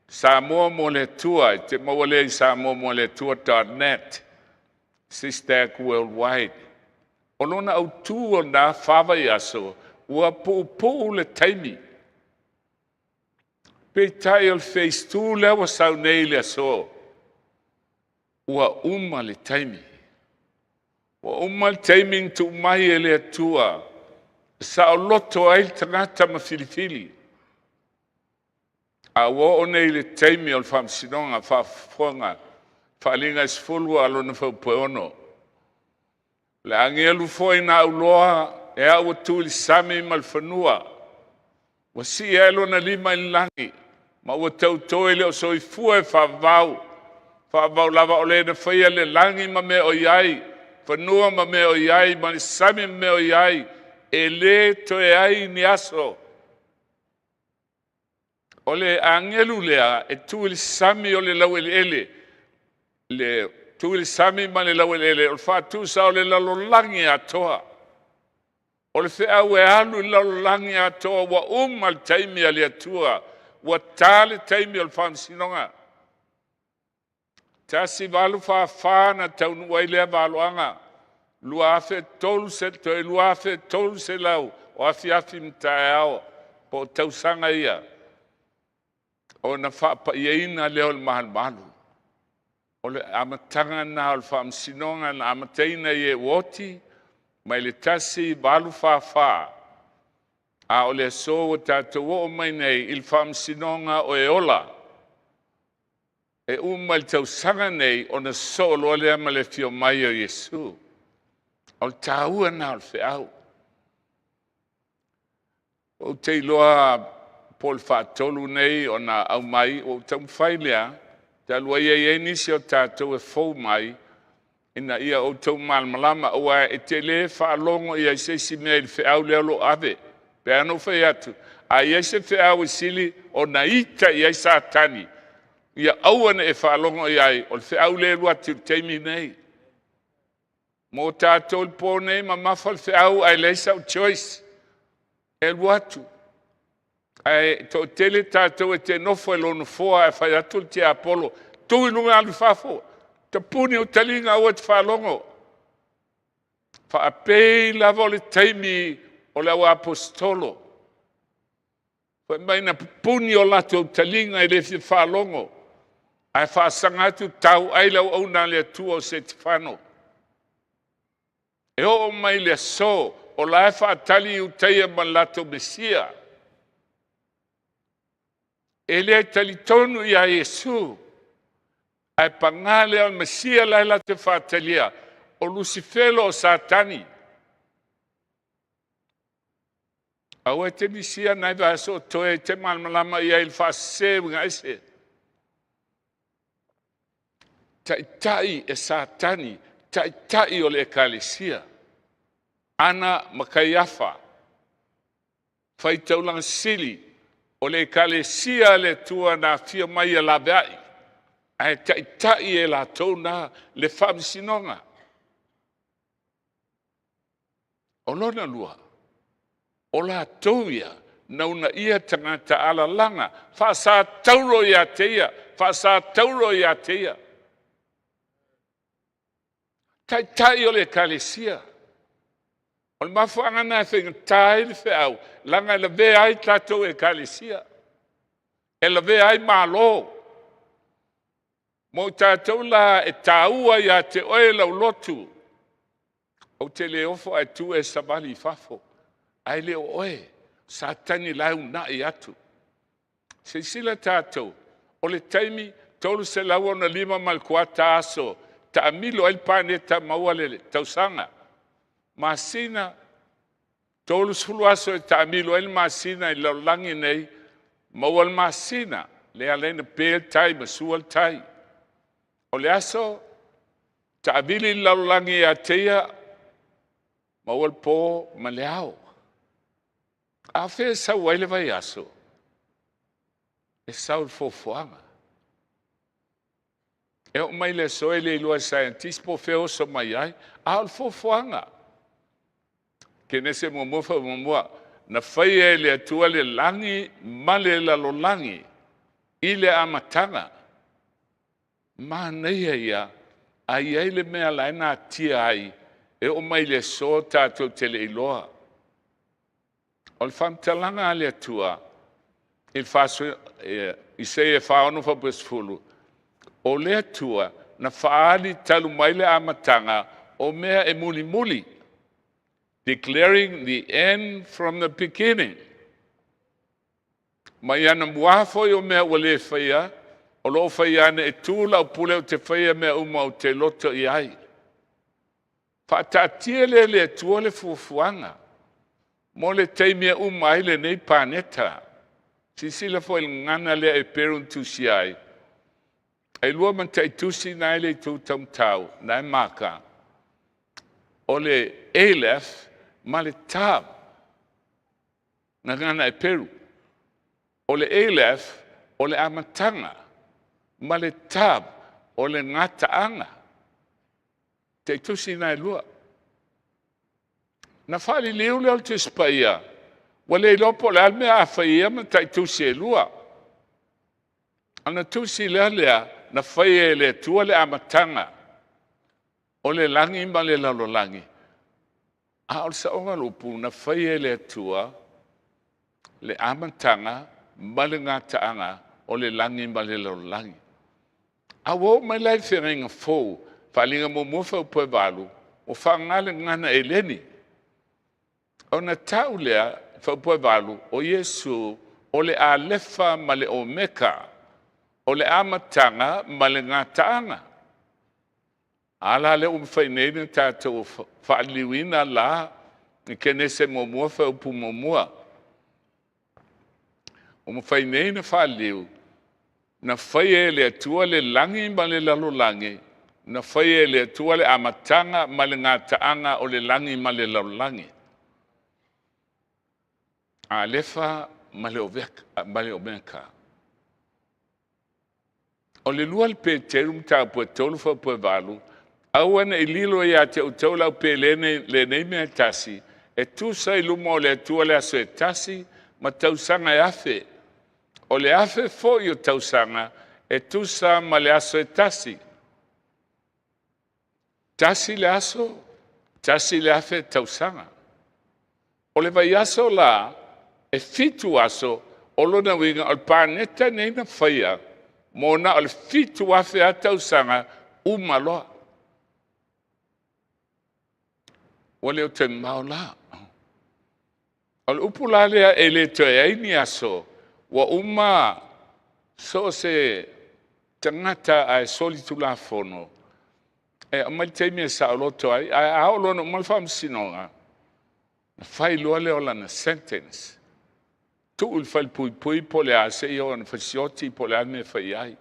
Samoa mo le Atua, e te maua lea i samoamoleatua.net, Sisdag Worldwide. O lona autu o lena 4 vaiaso, ua puupuu le taimi. Peitai o le phase 2 lea ua sau nei i le aso, ua uma le taimi. Ua uma le taimi na tuu mai e le Atua, saoloto ai le tagata ma filifili. A ua oo nei i le taimi o le faamasinoga faafofoga, faaaliga e 10 a lona faupueono. O le agelu foi na auloa e au atu i le sami ma le fanua, ua sii ai lona lima i le lagi, ma ua tauto e le o soifua e faavavau, faavavau lava o le na faia le lagi ma mea o i ai, fanua ma mea o i ai, ma le sami ma mea o i ai, e le toe ai ni aso. O le agelu lea e tu i le sami o le laueleele. Le tu i le sami ma le laueleele o le faatusa o le lalolagi atoa. O le feau e alu i le lalolagi atoa ua uma le taimi a le Atua, ua ta le taimi o le faamasinoga. 1844 na taunuu ai lea valoaga, 2003 toe 2300 o afiafi ma taeao po o tausaga ia ona faapaiaina lea o le malumalu. O le amataga lena o le faamasinoga na amataina i e ua oti mai le 1844, a o le aso ua tatou oo mai nei i le faamasinoga o e ola. E uma i le tausaga nei ona sosoo loa lea ma le afio mai o Iesu. O le taua lena o le feau. Ou te iloa po o le faatolu nei ona aumai, ua ou taumafai lea, talu ai e i ai nisi o tatou e fou mai, ina ia outou malamalama, aua e te le faalogo i ai i se isi mea i le feau lea o lo o ave. Pei lava ona ou fai atu, a i ai se feau e sili ona ita i ai Satani, ia aua ne i e faalogo i ai, o le feau lea e alu atu i le taimi lenei. Mo tatou i le po nei, mamafa le feau ae leai sau choice, e alu atu. Ae toatele tatou e te nofo i lou nofoa ae fai atu le tiapolo, tu i luga alu i fafo, tapuni ou taliga aua e te faalogo. Faapei lava o le taimi o le auaposeitolo, fai mai na pupuni o latou taliga e le fia faalogo, ae faasaga atu tauai le auauna a le Atua o Setefano. E oo mai i le aso o la e faatali Iutaia ma le latou Mesia. E le talitonu ia Iesu, ae paga lea o le Mesia la e latou te faatalia, o Lusifelo o Satani. Aua e te misia nai vaiaso o totoe e te malamalama i ai i le faasese uiga ese. Taitai e Satani, taitai o le ekalesia, Ana ma Kaiafa, faitaulaga sili o le ekalesia a le Atua na afio mai e laveai, ae taitai e latou na le faamasinoga. O lona lua, o latou ia na uunaia tagata alalaga faasatauro ia te ia, faasatauro ia te ia. Taitai o le ekalesia. O le mafuaaga lena e faigata ai le feau, leaga e lavea ai tatou ekalesia, e lavea ai Malo. Mo i tatou la e taua ia te oe lau lotu, ou te le ofo ae tu e savali i fafo, ae le o oe, Satani la e uunai atu. Silasila tatou, o le taimi 365 ma le kuata aso taamilo ai le paneta maua le tausaga. Masina, 30 aso e taamilo ai le masina i le lalolagi nei, maua le masina, lea ala ai ona pe le tai ma sua le tai. O le aso, taavili le lalolagi ia te ia, maua le po ma le ao. A o fea e sau ai le vaiaso? E sau i le foafoaga. E oo mai le aso e le iloa e scientist po o fea e oso mai ai, a o le foafoaga. Kenese muamua fai muamua, na faia e le Atua le lagi ma le lalolagi i le amataga. Manaia ia, a i ai le mea la e natia ai, e oo mai le aso tatou te le iloa. O le faamatalaga a le Atua i le Isaia 46 faapea 10, o le Atua na faaali talu mai le amataga o mea e mulimuli, declaring the end from the beginning. Mai anamua foi o mea ua le faia, o lo o faia ane e tu lau pule ou te faia mea uma ou te loto i ai. Faataatia lea e le Atua le fuafuaga mo le taimi e uma ai lenei paneta. Silasila foi i le gagana lea Eperu na tusia ai, e lua mataitusi na e le itu taumatau, na e maka, o le Aleph ma le Tav, gagana Eperu. O le Aleph o le amataga ma le Tav o le gataaga. Taitusi na e lua. Na faaliliu lea o le Tusi Paia, ua le iloa po o le a le mea a fai ia ma taitusi e lua. Ona tusi lea lea, na faia e le Atua le amataga o le lagi ma le lalolagi. A o le saoga o le upu, na faia e le Atua le amataga ma le gataaga o le lagi ma le lalolagi. A ua oo mai la i le Feagaiga Fou, Faaaliga 1 fuaiupu 8, ua faaaoga le gagana Eleni. Ona tau lea, fuaiupu 8, o Iesu o le Alefa ma le Omeka, o le amataga ma le gataaga. A la lea ua mafai nei ona tatou faaliliuina la i Kenese 1 fuaiupu 1. Ua mafai nei ona faaliliu, na faia e le Atua le lagi ma le lalolagi, na faia e le Atua le amataga ma le gataaga o le lagi ma le lalolagi. Alefa ma le Omeka. O le 2 Peteru mataupu e 3 fuaiupu e 8, aua ne i lilo ia te outou le aupe lenei mea e tasi, e tusa i luma o le Atua le aso e tasi ma tausaga e 1,000. O le 1,000 foi o tausaga e tusa ma le aso e tasi. Tasi le aso, tasi le 1,000 tausaga. O le vaiaso la, e 7 aso, o lona uiga o le paneta nei na faia mo na o le 7,000 lava tausaga uma loa. Ua le o toe mamao la. O le upu la lea e le toe ai ni aso, ua uma so o se tagata ae solitulafono e aumai le taimi e saoloto ai, ae a oo loa ina uma le faamasinoga, ona fai loa lea o lana sentence, tuu i le falepuipui po o le a seia oo ina fasioti po o le a le mea e fai i ai.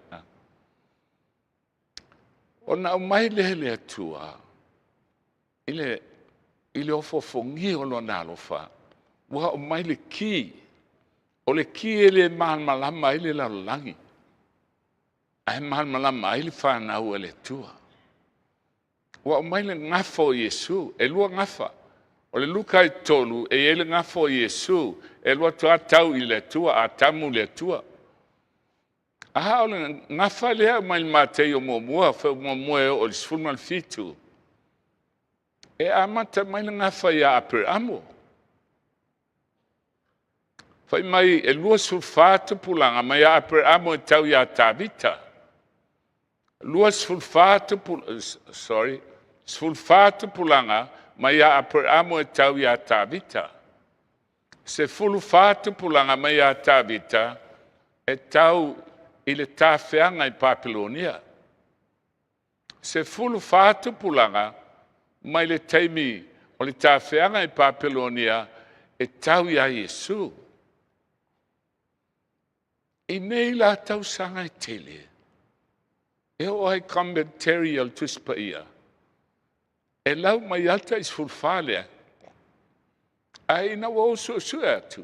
Ona aumai lea e le Atua i le ofoofogia o lona alofa, ua aumai le ki. O le ki e le malamalama ai le lalolagi, ae malamalama ai le fanau a le Atua. Ua aumai le gafa o Iesu, e lua gafa. O le Luka e 3, e i ai le gafa o Iesu, e alu atu lava tau i le Atua, Atamu i le Atua. A o le gafa lea e aumai i le Mataio 1, 1 e oo i le 17, e amata mai le gafa ia Aperamo. Fai mai e 24 tupulaga mai ia Aperamo e tau ia Tavita. 24 tupu, sorry, 14 tupulaga mai ia Aperamo e tau ia Tavita. 14 tupulaga mai ia Tavita e tau i le tafeaga i Papelonia. 14 tupulaga mai le taimi o le tafeaga i Papelonia e tau iā Iesu. I nei la tausaga e tele, e oo lava i commentary a le Tusi Paia, e lau mai lava le tai 14 lea, ae ina ua ou suesue atu,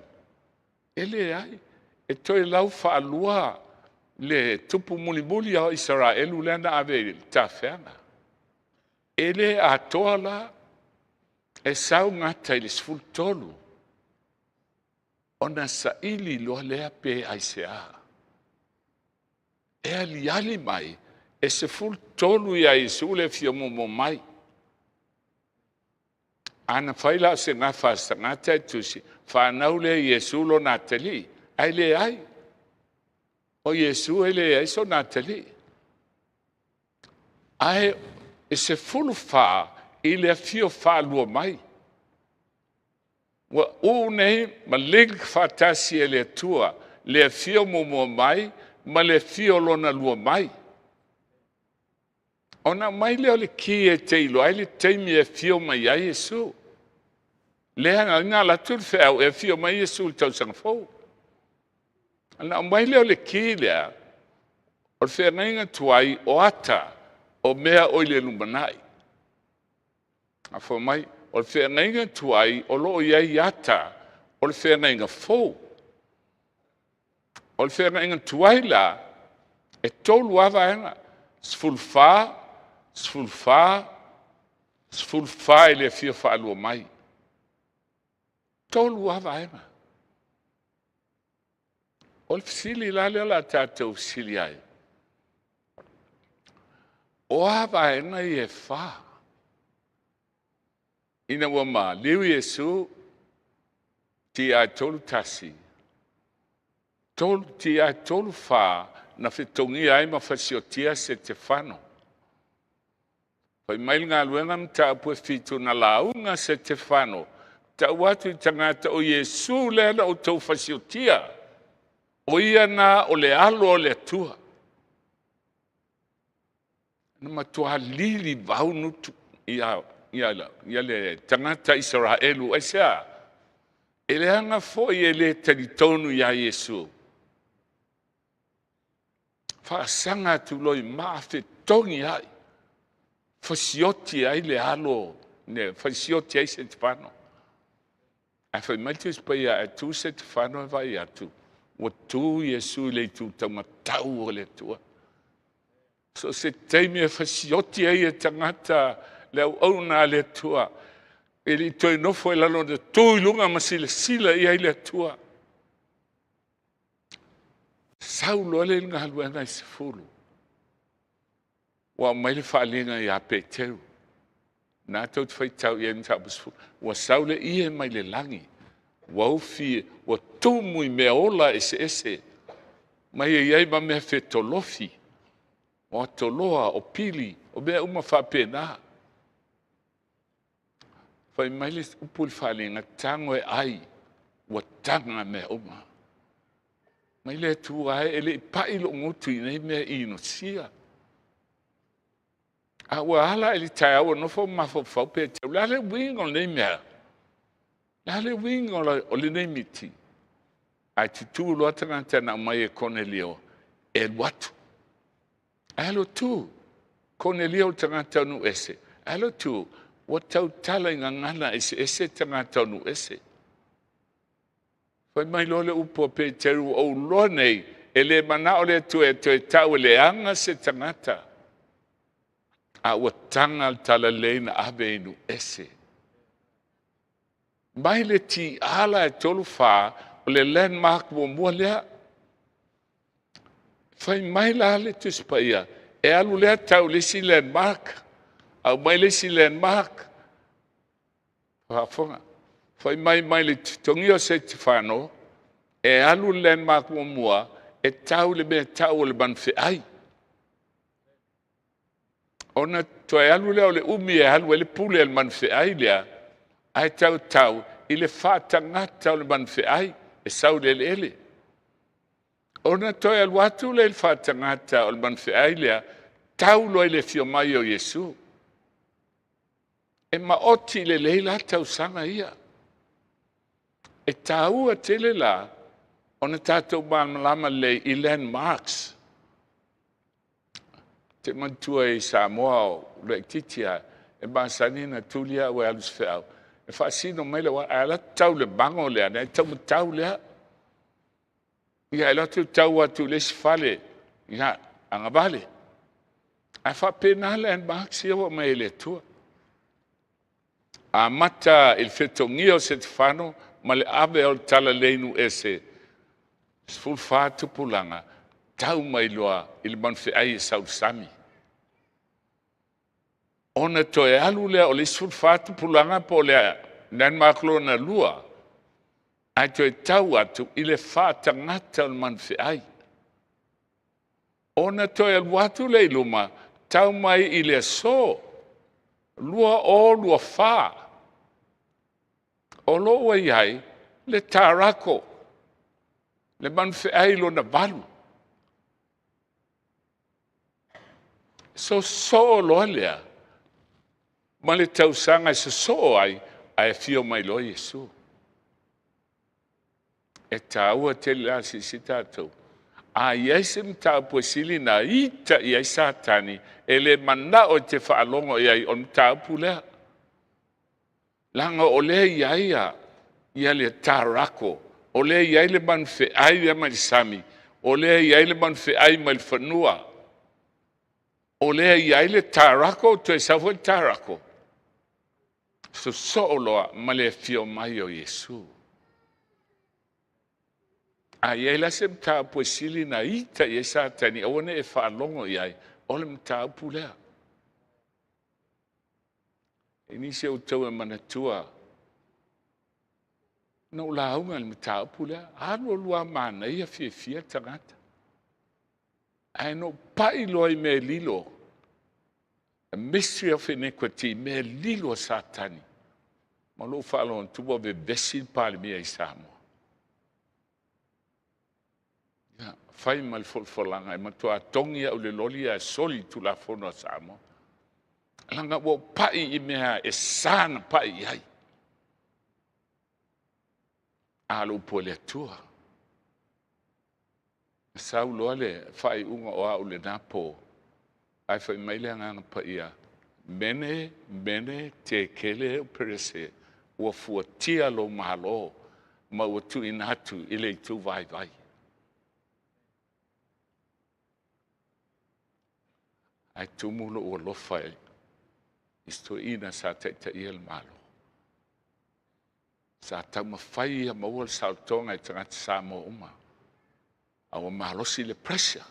e leai, e toe lau faalua le tupu mulimuli o Isaraelu lea na ave i le tafeaga. E le atoa la, e sau gata i le 13, ona saili loa lea pe aisea. E aliali mai e 13 ia Iesu le afio muamua mai. A na fai la o se gafa a se tagata e tusi, fanau lea i Iesu lona atalii, ae leai. O Iesu e leai sona atalii. Ae e 14 i le afio faalua mai. Ua u nei ma link faatasi e le Atua le afio muamua mai ma le afio lona lua mai. Ona aumai lea o le ki e te iloa ai le taimi e afio mai ai Iesu. Lea na alu atu le feau e afio mai Iesu i le tausaga fou. Ona aumai lea o le ki lea, o le feagaiga tuai o ata o mea o i le lumanai. Afua mai, o le feagaiga tuai o lo o i ai ata o le feagaiga fou. O le feagaiga tuai la, e tolu lava vaega. 14, 14, 14 i le afio faalua mai. Tolu lava vaega. O le fesili la lea o le a tatou fesili ai, o a vaega ia e fa? Ina ua maliu Iesu, ti 31, 3 ti 34 na fetogia ai ma fasiotia Setefano. Fai mai le galuega mataupu e fitu na lauga Setefano, tau atu i tagata o Iesu lea na outou fasiotia, o ia na o le alo o le Atua. Na matua lilivau nutu ia, ia, ia le tagata Isaraelu. Aisea? E leaga foi e le talitonu iā Iesu. Faasaga atu loa i maa fetogi ai, fasioti ai le alo, ne, fasioti ai Setefano. Ae fai mai le Tusi Paia, ae tu Setefano e vaai atu, ua tu Iesu i le itu taumatau o le Atua. So o se taimi e fasioti ai e tagata le auauna a le Atua, e le i toe nofo i lalo na tu i luga ma silasila i ai le Atua. Sau loa lea i le galuega i 10. Ua aumai le faaaliga ia Peteru. Na tou te faitau i ai mataupu 10. Ua sau le ie mai le lagi. Ua ufi, ua tumu i mea ola eseese. Mai e i ai ma mea fetolofi. O atoloa, o pili, o mea uma faapena. Fai mai le upu i le faaaliga, tago e ai, ua taga mea uma. Mai le Atua e, e le i pai lou gutu i nei mea inosia. A ua ala i le taeao ua nofo ma mafaufau pe tau, le a le uiga o lenei mea? Le a le uiga o lenei miti? Ae tutū loa tagata na aumai e Konelio e alu atu. Ae alu atu, Konelio o le tagata o nuu ese. Ae alu atu, ua tautala i gagana eseese tagata o nuu ese. Fai mai loa le upu a Peteru, ua ou iloa nei, e le manao le Atua e toe tau e leaga se tagata, a ua taga le talalelei na ave i nuu ese. Mai le TA la e 34, o le landmark muamua lea. Fai mai la le Tusi Paia, e alu lea tau le isi landmark, aumai le isi landmark. Faafofoga. Fai mai mai le totogia o Setefano, e alu le landmark muamua, e tau le mea tau o le manufeai. Ona toe alu lea o le umi e alu ai le pule a le manufeai lea, ae tautau i le faatagata o le manufeai e sau i le eleele. Ona toe alu atu lea i le faatagata o le manufeai lea, tau loa i le afio mai o Iesu. E maoti lelei la tausaga ia. E taua tele la ona tatou malamalama lelei i landmarks. Te manatua i Samoa o laitiiti lava, e masani na tuli au e alu i se feau, e faasino mai le alu atu tau le mago lea, na e taumatau lea. Ia, e alu atu tau atu i le isi fale, ia, agavale. Ae faapena landmarks ia ua aumai e le Atua. Amata i le fetogia o Setefano ma le ave o le talalelei i nuu ese, 14 tupulaga, tau mai loa i le manufeai e sau i le sami. Ona toe alu lea o le isi 14 tupulaga po o le landmark lona lua, ae toe tau atu i le faatagata o le manufeai. Ona toe alu atu lea i luma, tau mai i le aso 2024, o lo o ua i ai le Tarako, le manufeai lona valu. Sosoo loa lea ma le tausaga e sosoo ai, ae afio mai loa Iesu. E taua tele la silasila tatou. A i ai se mataupu e sili na ita i ai Satani, e le manao e te faalogo i ai, o le mataupu lea. Leaga o lea e i ai ia le tarako, o lea e i ai le manufeai lea mai le sami, o lea e i ai le manufeai mai le fanua. O lea i ai le Tarako, toe sau foi le Tarako, sosoo loa ma le afio mai o Iesu. A i ai la se mataupu e sili na ita i ai Satani, aua ne i e faalogo i ai, o le mataupu lea. E nisi o outou e manatua, na ou lauga i le mataupu lea, alu alu lava manaia fiafia tagata. Ae na ou pai loa i mea lilo, a mystery of iniquity, mea lilo a Satani. Ma lou faalogo atu ua vevesi le Palemia i Samoa. Ia, fai ma le folafolaga e matua togi au i le loli ae soli le Tulafono a Samoa. Leaga ua ou pai i mea e sa na pai i ai. A o le upu a le Atua. Na sau loa le faaiuga o au lena po, ae fai mai le Agaga Paia, Mene, Mene, Tekele, Uperese, ua fuatia lou Malo ma ua tuuina atu i le itu vaivai. Ae tumu lou alofa i si toeaina sa taitaia le Malo. Sa taumafai ia maua le saolotoga i tagata Samoa uma, a ua malosi le pressure.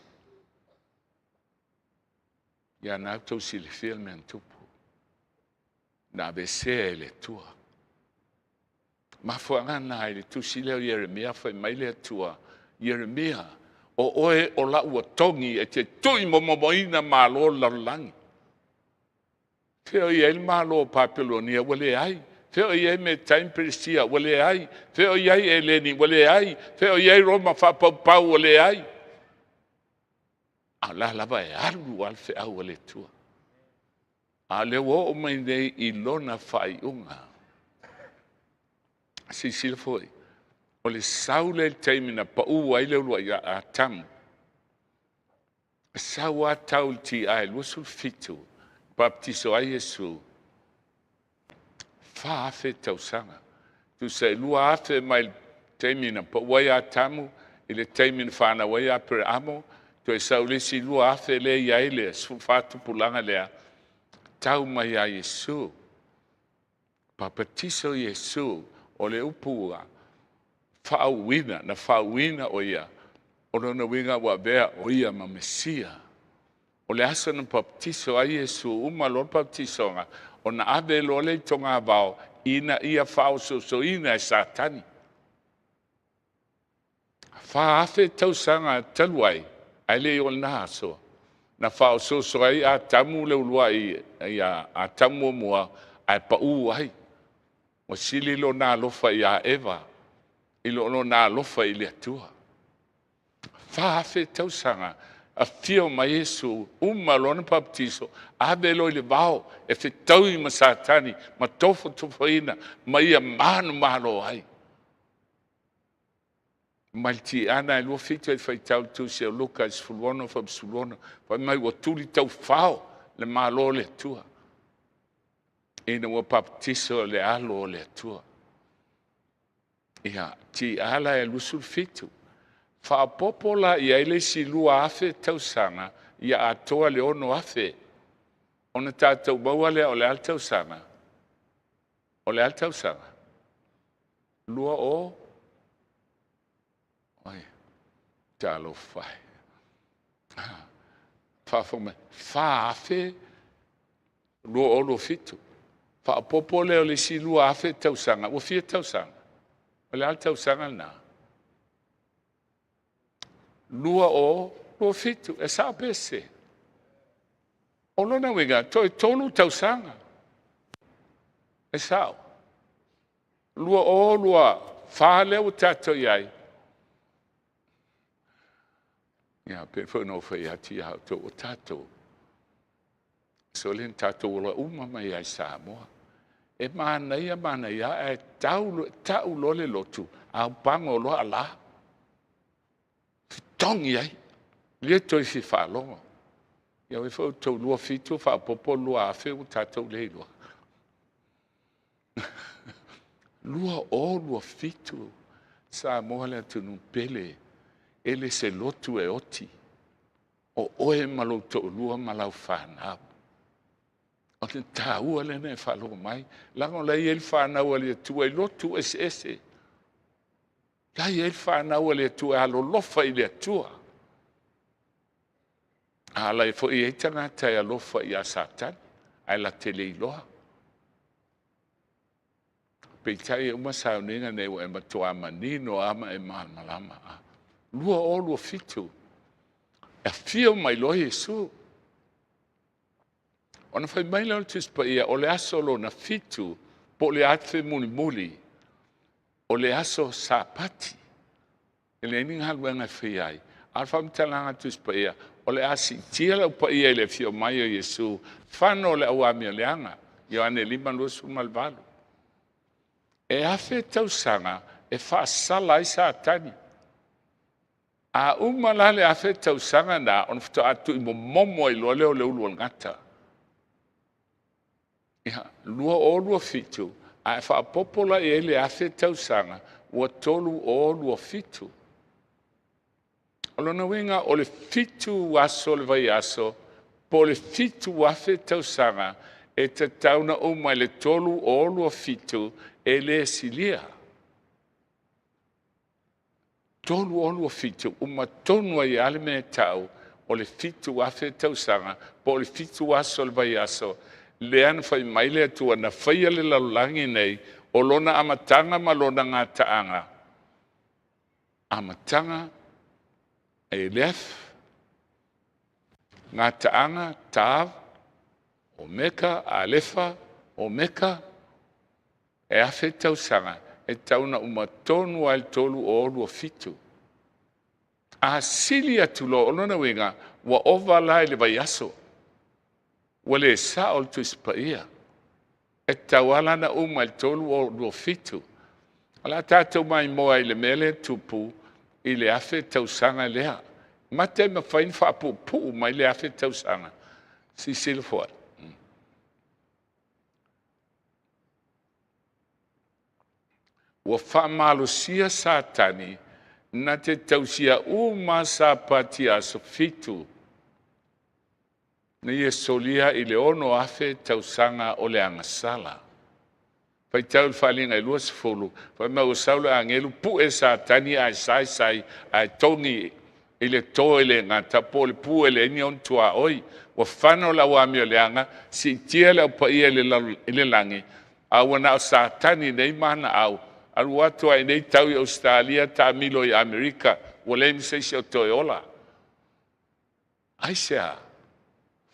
Ia na outou silafia le mea na tupu. Na aveesea e le Atua. Mafuaaga na i le tusi lea o Ieremia fai mai le Atua, Ieremia, o oe o lau atogi e te tuimomomoina malo o le lalolagi. Fea o i ai le Malo o Papelonia? Ua leai. Fea o i ai Metai ma Peresia? Ua leai. Fea o i ai Eleni? Ua leai. Fea o i ai Roma faapaupau? Ua leai. A o la lava e alu lava le feau a le Atua. A o lea ua oo mai nei i lona faaiuga. Silasila foi, o le sau lea i le taimi na pau ai le uluai Atamu, sau lava tau i le TI 27, baptiso ai Iesu, 4,000 tausaga. Tusa e 2,000 mai le taimi na pau ai Atamu i le taimi na fanau ai Aperamo, toe sau le isi 2,000 lea i ai le 14 tupulaga lea, tau mai ia Iesu. Papatiso Iesu, o le upu ua faauuina, na faauuina o ia, o lona uiga ua avea o ia ma Mesia. O le aso na baptiso ai Iesu, uma loa le baptisoga, ona ave loa lea i togavao ina ia faaosoosoina e Satani. 4,000 tausaga talu ai, ae le i oo i lena aso, na faaosooso ai Atamu le uluai ia Atamu muamua ae pau ai. Ua sili lona alofa ia Eva i lo lona alofa i le Atua. 4,000 tausaga afio mai Iesu, uma lona baptiso, ave loa i le vao e fetaui ma Satani ma tofotofoina ma ia manumalo ai. Mai le tiana e 27 e faitau le tusi o Luka i 16 fa 16, fai mai ua tuli taufao le Malo o le Atua ina ua baptiso le alo o le Atua. Ia, tia la e 27. Faaopoopo la i ai le isi 2,000 tausaga ia atoa le 6,000. Ona tatou maua lea o le a le tausaga? O le a le tausaga? Lua o? Oi, talofa e. Faafofoga mai, 4,000 2027. Faaopoopo lea o le isi 2,000 tausaga, ua fia tausaga? O le a le tausaga lena? 2027, e sao pe sese? O lona uiga, toe 3 tausaga. E sao. 2024 lea ua tatou i ai. Ia, pei foi ona ou fai atu ia outou, o tatou, sole na tatou ola uma mai ai Samoa. E manaia, manaia, ae tau, tau loa le lotu, a pago loa ala. Fetogi ai, le toe fia faalogo. Ia oi foi outou 27 faaopoopo 2,000 ua tatou le iloa. 2027, Samoa le atunuu pele, e le se lotu e oti. O oe ma lou toalua ma lau fanau. O le taua lea na e faalogo mai. Leaga o la e i ai le fanau a le Atua i lotu eseese. La e i ai le fanau a le Atua e alolofa i le Atua. A la e foi e i ai tagata e alofa ia Satani, ae la te le iloa. Peitai e uma sauniga nei ua e matua manino lava ma e malamalama. 2027, e afio mai loa Iesu. Ona fai mai lea o le Tusi Paia, o le aso lona fitu, po o le afe mulimuli, o le aso Sapati. E leai ni galuega e faia ai. A o le faamatalaga a le Tusi Paia, o le a siitia le Au Paia i le afio mai o Iesu, fano o le auamioleaga, Ioane 5:28. E 1000 tausaga e faasala ai Satani. A uma la le 1000 tausaga na, ona faatoa tuuimomomo ai loa lea o le ulu o le gata. Ia, 2027, a e faaopoopo la i ai le 1000 tausaga, ua 3027. O lona uiga o le 7 aso o le vaiaso po o le 7,000 tausaga e tatau ona uma i le 3027 e le silia. 3027, uma tonu ai lava le mea e tau o le 7,000 tausaga po o le 7 aso o le vaiaso lea na fai mai le Atua na faia le lalolagi nei, o lona amataga ma lona gataaga. Amataga, Aleph, gataaga, Tav, Omeka, Alefa, Omeka, e 1000 tausaga e tatau ona uma tonu lava i le 3027. A sili atu loa, o lona uiga, ua ova la i le vaiaso. Ua le sao le Tusi Paia. E tatau lava la ona uma i le 3027. O le a tatou maimoa i le mea lea e tupu i le 1000 tausaga lea. Mata e mafai ona faapuupuu mai le 1000 tausaga. Silasila foi. Ua faamalosia Satani na te tausia uma Sapati aso 7 na ia solia i le 6,000 tausaga o le agasala. Faitau le Faaaliga e 20, fai mai ua sau le agelu pue Satani ae saisai ae togi i le to e le gata po o le pu e leai ni ona tuaoi. Ua fano le auamioleaga, siitia le Au Paia i le lagi, a ua na o Satani nei ma ana au, alu atu ai nei tau i Ausetalia, taamilo i Amerika, ua leai ma se isi o toe ola. Aisea?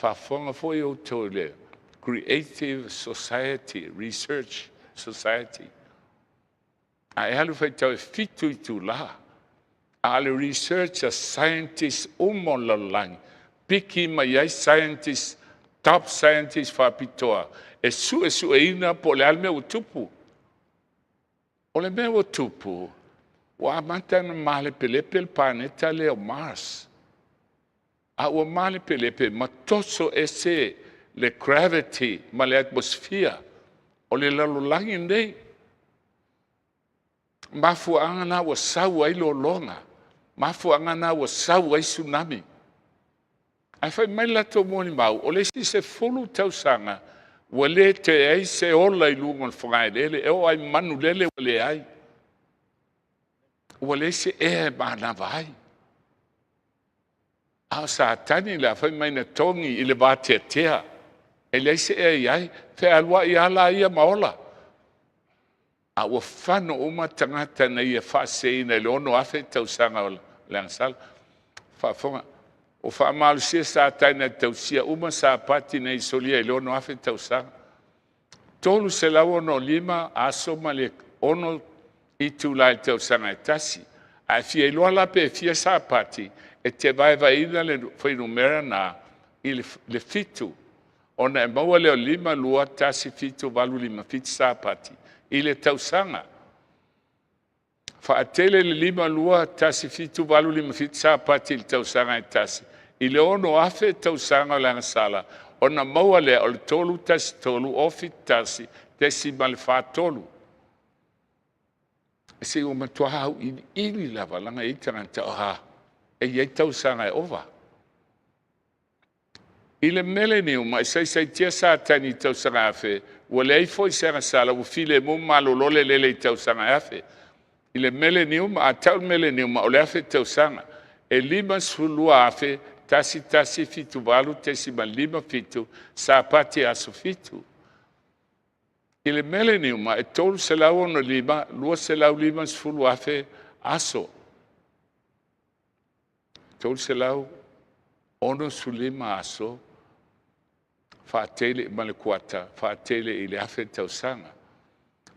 Faafofoga foi outou i le Creative Society, Research Society. A e alu faitau e 7 itula, a o le research a scientists uma o le lalolagi, piki mai ai scientists, top scientists faapitoa, e suesueina po o le a le mea ua tupu. O le mea ua tupu, ua amata ona malepelepe le paneta lea o Mars. A ua malepelepe ma toso ese le gravity ma le atmosphere o le lalolagi lenei. Mafuaaga na ua sau ai lologa, mafuaaga na ua sau ai tsunami. Ae fai mai le latou molimau, o le isi 10 tausaga ua le toe ai se ola i luga o le fogaeleele, e oo lava i manulele ua leai. Ua leai se ea e manava ai. A o Satani la, fai mai na togi i le vateatea, e leai se ea i ai, fealuai lava la ia ma ola. A ua fano uma tagata na ia faaseseina i le 6,000 tausaga o le agasala. Faafofoga, ua faamalosia Satani na tausia uma Sapati na ia solia i le 6,000 tausaga. 365 aso ma le 6 itula i le tausaga e tasi. A e fia iloa la pe fia Sapati, e te vaevaeina le fuainumera na i le 7, ona e maua lea o 5, 2, 1, 7, 8, 5, 7 Sapati i le tausaga. Faatele le 5, 2, 1, 7, 8, 5, 7 Sapati i le tausaga e tasi. I le 6,000 tausaga o le agasala, ona maua lea o le 3, 1, 3, 0, 7, 1, 0.43. Se ua matua auiliili lava, leaga e i ai tagata, e i ai tausaga e ova. I le meleniuma e saisaitia Satani i tausaga afe, ua leai foi se agasala, ua filemu ma malolo le lele i tausaga e afe. I le meleniuma, a tau le meleniuma o le afe tausaga, e 52,1178.57 Sapati aso fitu. I le meleniuma e 365, 250 afe aso. 365 aso faatele ma le kuata faatele i le afe tausaga.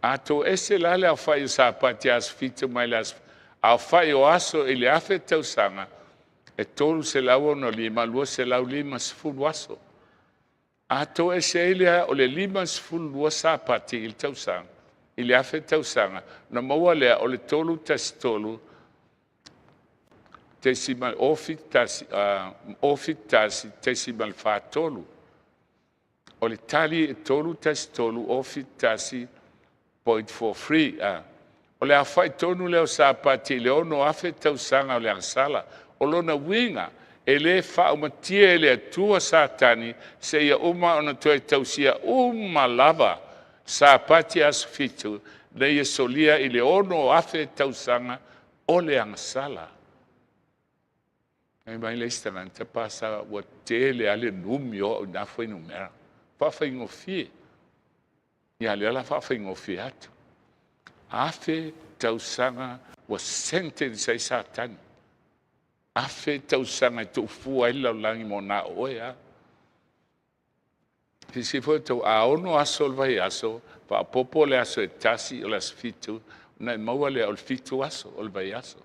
A toese la le aofai o Sapati aso fitu mai le aofai o aso i le afe tausaga, e 365, 250 aso. A toese ai lea o le 52 Sapati i le tausaga, i le afe tausaga, ona maua lea o le 313 071.43. O le tali e 313 071 .43. O le aofai tonu lea o Sapati i le 6,000 tausaga o le agasala. O lona uiga, e le faaumatia e le Atua Satani seia uma ona toe tausia uma lava Sapati aso fitu na ia solia i le 6,000 tausaga o le agasala. Fai mai le isi tagata, pasa ua tele lava le numi o au i na fuainumera. Faafaigofie. Ia lea la faafaigofie atu. Afe tausaga ua sentence ai Satani. Afe tausaga e tuufua ai le lalolagi mo na o oe lava. Silasila foi outou, a ono aso o le vaiaso, faaopoopo le aso e tasi o le aso fitu, ona e maua lea o le fitu aso o le vaiaso.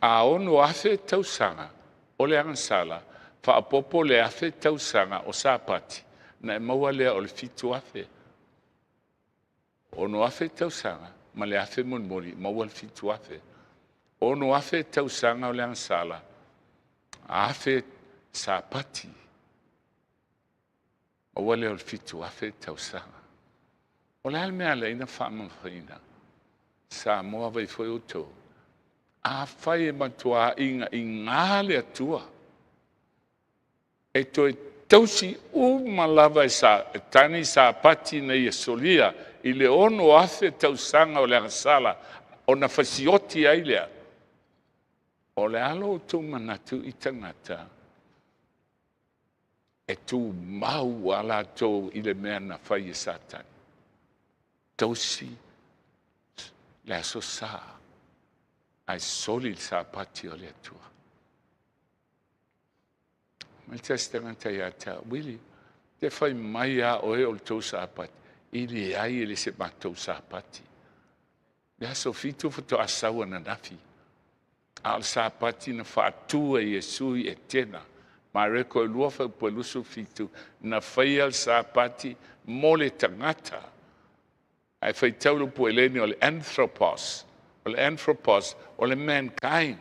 A 6,000 tausaga o le agasala, faaopoopo le 1,000 tausaga o Sapati, ona e maua lea o le 7,000. 6,000 tausaga ma le 1,000 mulimuli, maua le 7,000. 6,000 tausaga o le agasala, 1,000 Sapati, maua lea o le 7,000 tausaga. O le a le mea e ala ai ona faamamafaina? Samoa vaai foi outou, afai e matua igaigā le Atua e toe tausi uma lava e Satani Sapati na ia solia i le 6,000 tausaga o le agasala ona fasioti ai lea, o le a lo outou manatu i tagata e tumau a latou i le mea na fai e Satani? Tausi le aso Sa ae soli le Sapati o le Atua. Mai tasi tagata ia te au, Wili, te fai mai a oe o le tou Sapati. E leai, e le se matou Sapati. Le aso fitu faatoa sau ananafi. A o le Sapati na faatu e Iesu i Etena. Mareko e lua fuaiupu e 27, na faia le Sapati mo le tagata. Ae faitau le upu Eleni o le anthropos. O le anthropos, o le mankind.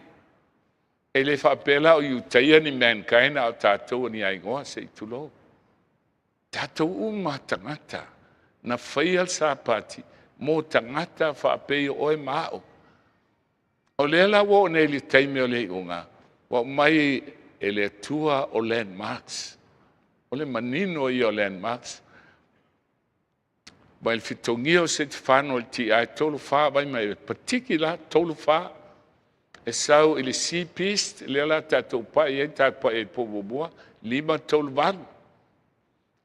E le faapea la o Iutaia ni mankind a o tatou ni aigoa se i tulou. Tatou uma tagata na faia le Sapati mo tagata faapei o oe ma au. O lea la ua oo nei i le taimi o le iuga, ua aumai e le Atua o landmarks. O le manino ia o landmarks. Mai le fetogia o Setefano i le ti'a e 34, vai mai e patiki la 34, e sau i le sea beast, lea la tatou pai ai, tatou pai ai po muamua, 538.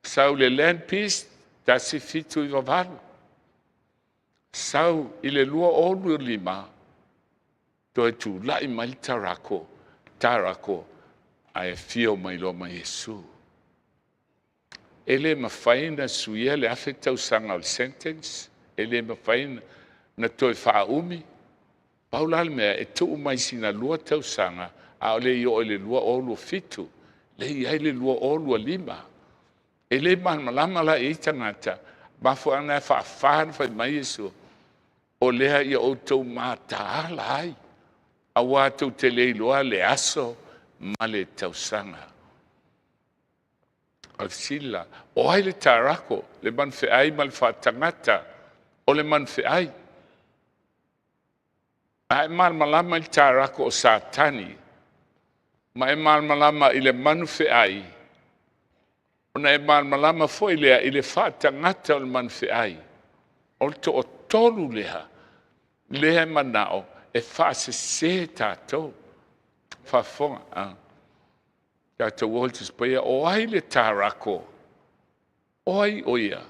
Sau i le land beast, 1798. Sau i le 2025, toe tulai mai le tarako, tarako, ae afio mai loa ma Iesu. E le mafai ona suia le afe tausaga o le sentence, e le mafai ona toe faaumi. Pau la le mea, e tuu mai sina lua tausaga, a o le i oo i le 2027, le i ai le 2025. E le malamalama la i ai tagata, mafuaaga e faafa ona fai mai Iesu, o lea ia outou mataala ai, aua tou te le iloa le aso ma le tausaga. O le fesili la, o ai le tarako, le manufeai ma le faatagata o le manufeai? A e malamalama i le tarako o Satani, ma e malamalama i le manufeai, Ona e malamalama foi lea i le faatagata o le manufeai, o le toatolu lea, lea e manao e faasese tatou. Faafofoga, a. Tatou o i le Tusi Paia, o ai le tarako? O ai o ia?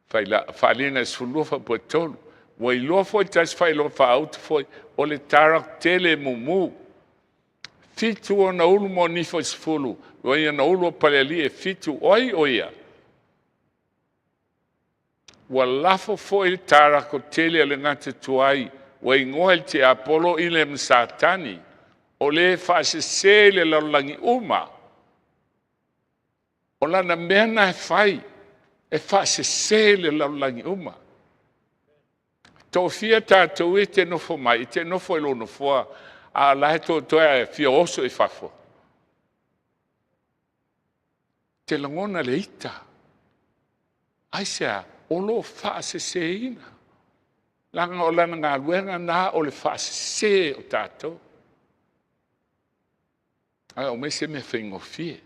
Faaaliga e 12 faapoe 3. Ua iloa foi tasi faailoga faautu foi, o le tarako tele e mumu. 7 ona ulu ma nifo e 10, ua ia na ulu o palealii e 7, o ai o ia? Ua lafo foi le tarako tele a le gata tuai, ua igoa i le tiapolo i le ma Satani, o le faasese i le lalolagi uma. O lana mea na e fai, e faasese le lalolagi uma. Toafia tatou e te nofo mai, e te nofo i lou nofoa, a o la e toetoe ae fia oso i fafo. Te lagona le ita. Aisea? O lo o faaseseina. Leaga o lana galuega na o le faasese o tatou. Ae aumai se mea faigofie.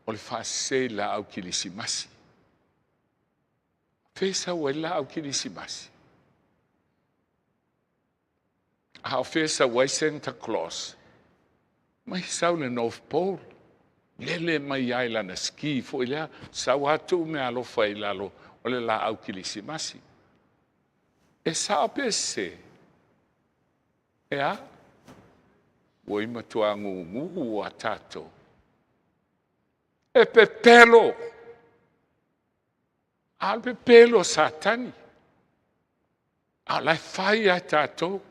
O le faasese i laau kilisimasi. Fe sau ai laau kilisimasi? A o fea sau ai Santa Claus? Mai sau le North Pole. Lele mai ai lana ski foi lea, sau atu mea alofa i lalo o le laau kilisimasi. E sao pe se? E a? Ua i matua gugu a tatou. E pepelo. A o le pepelo o Satani. A o la e fai a tatou.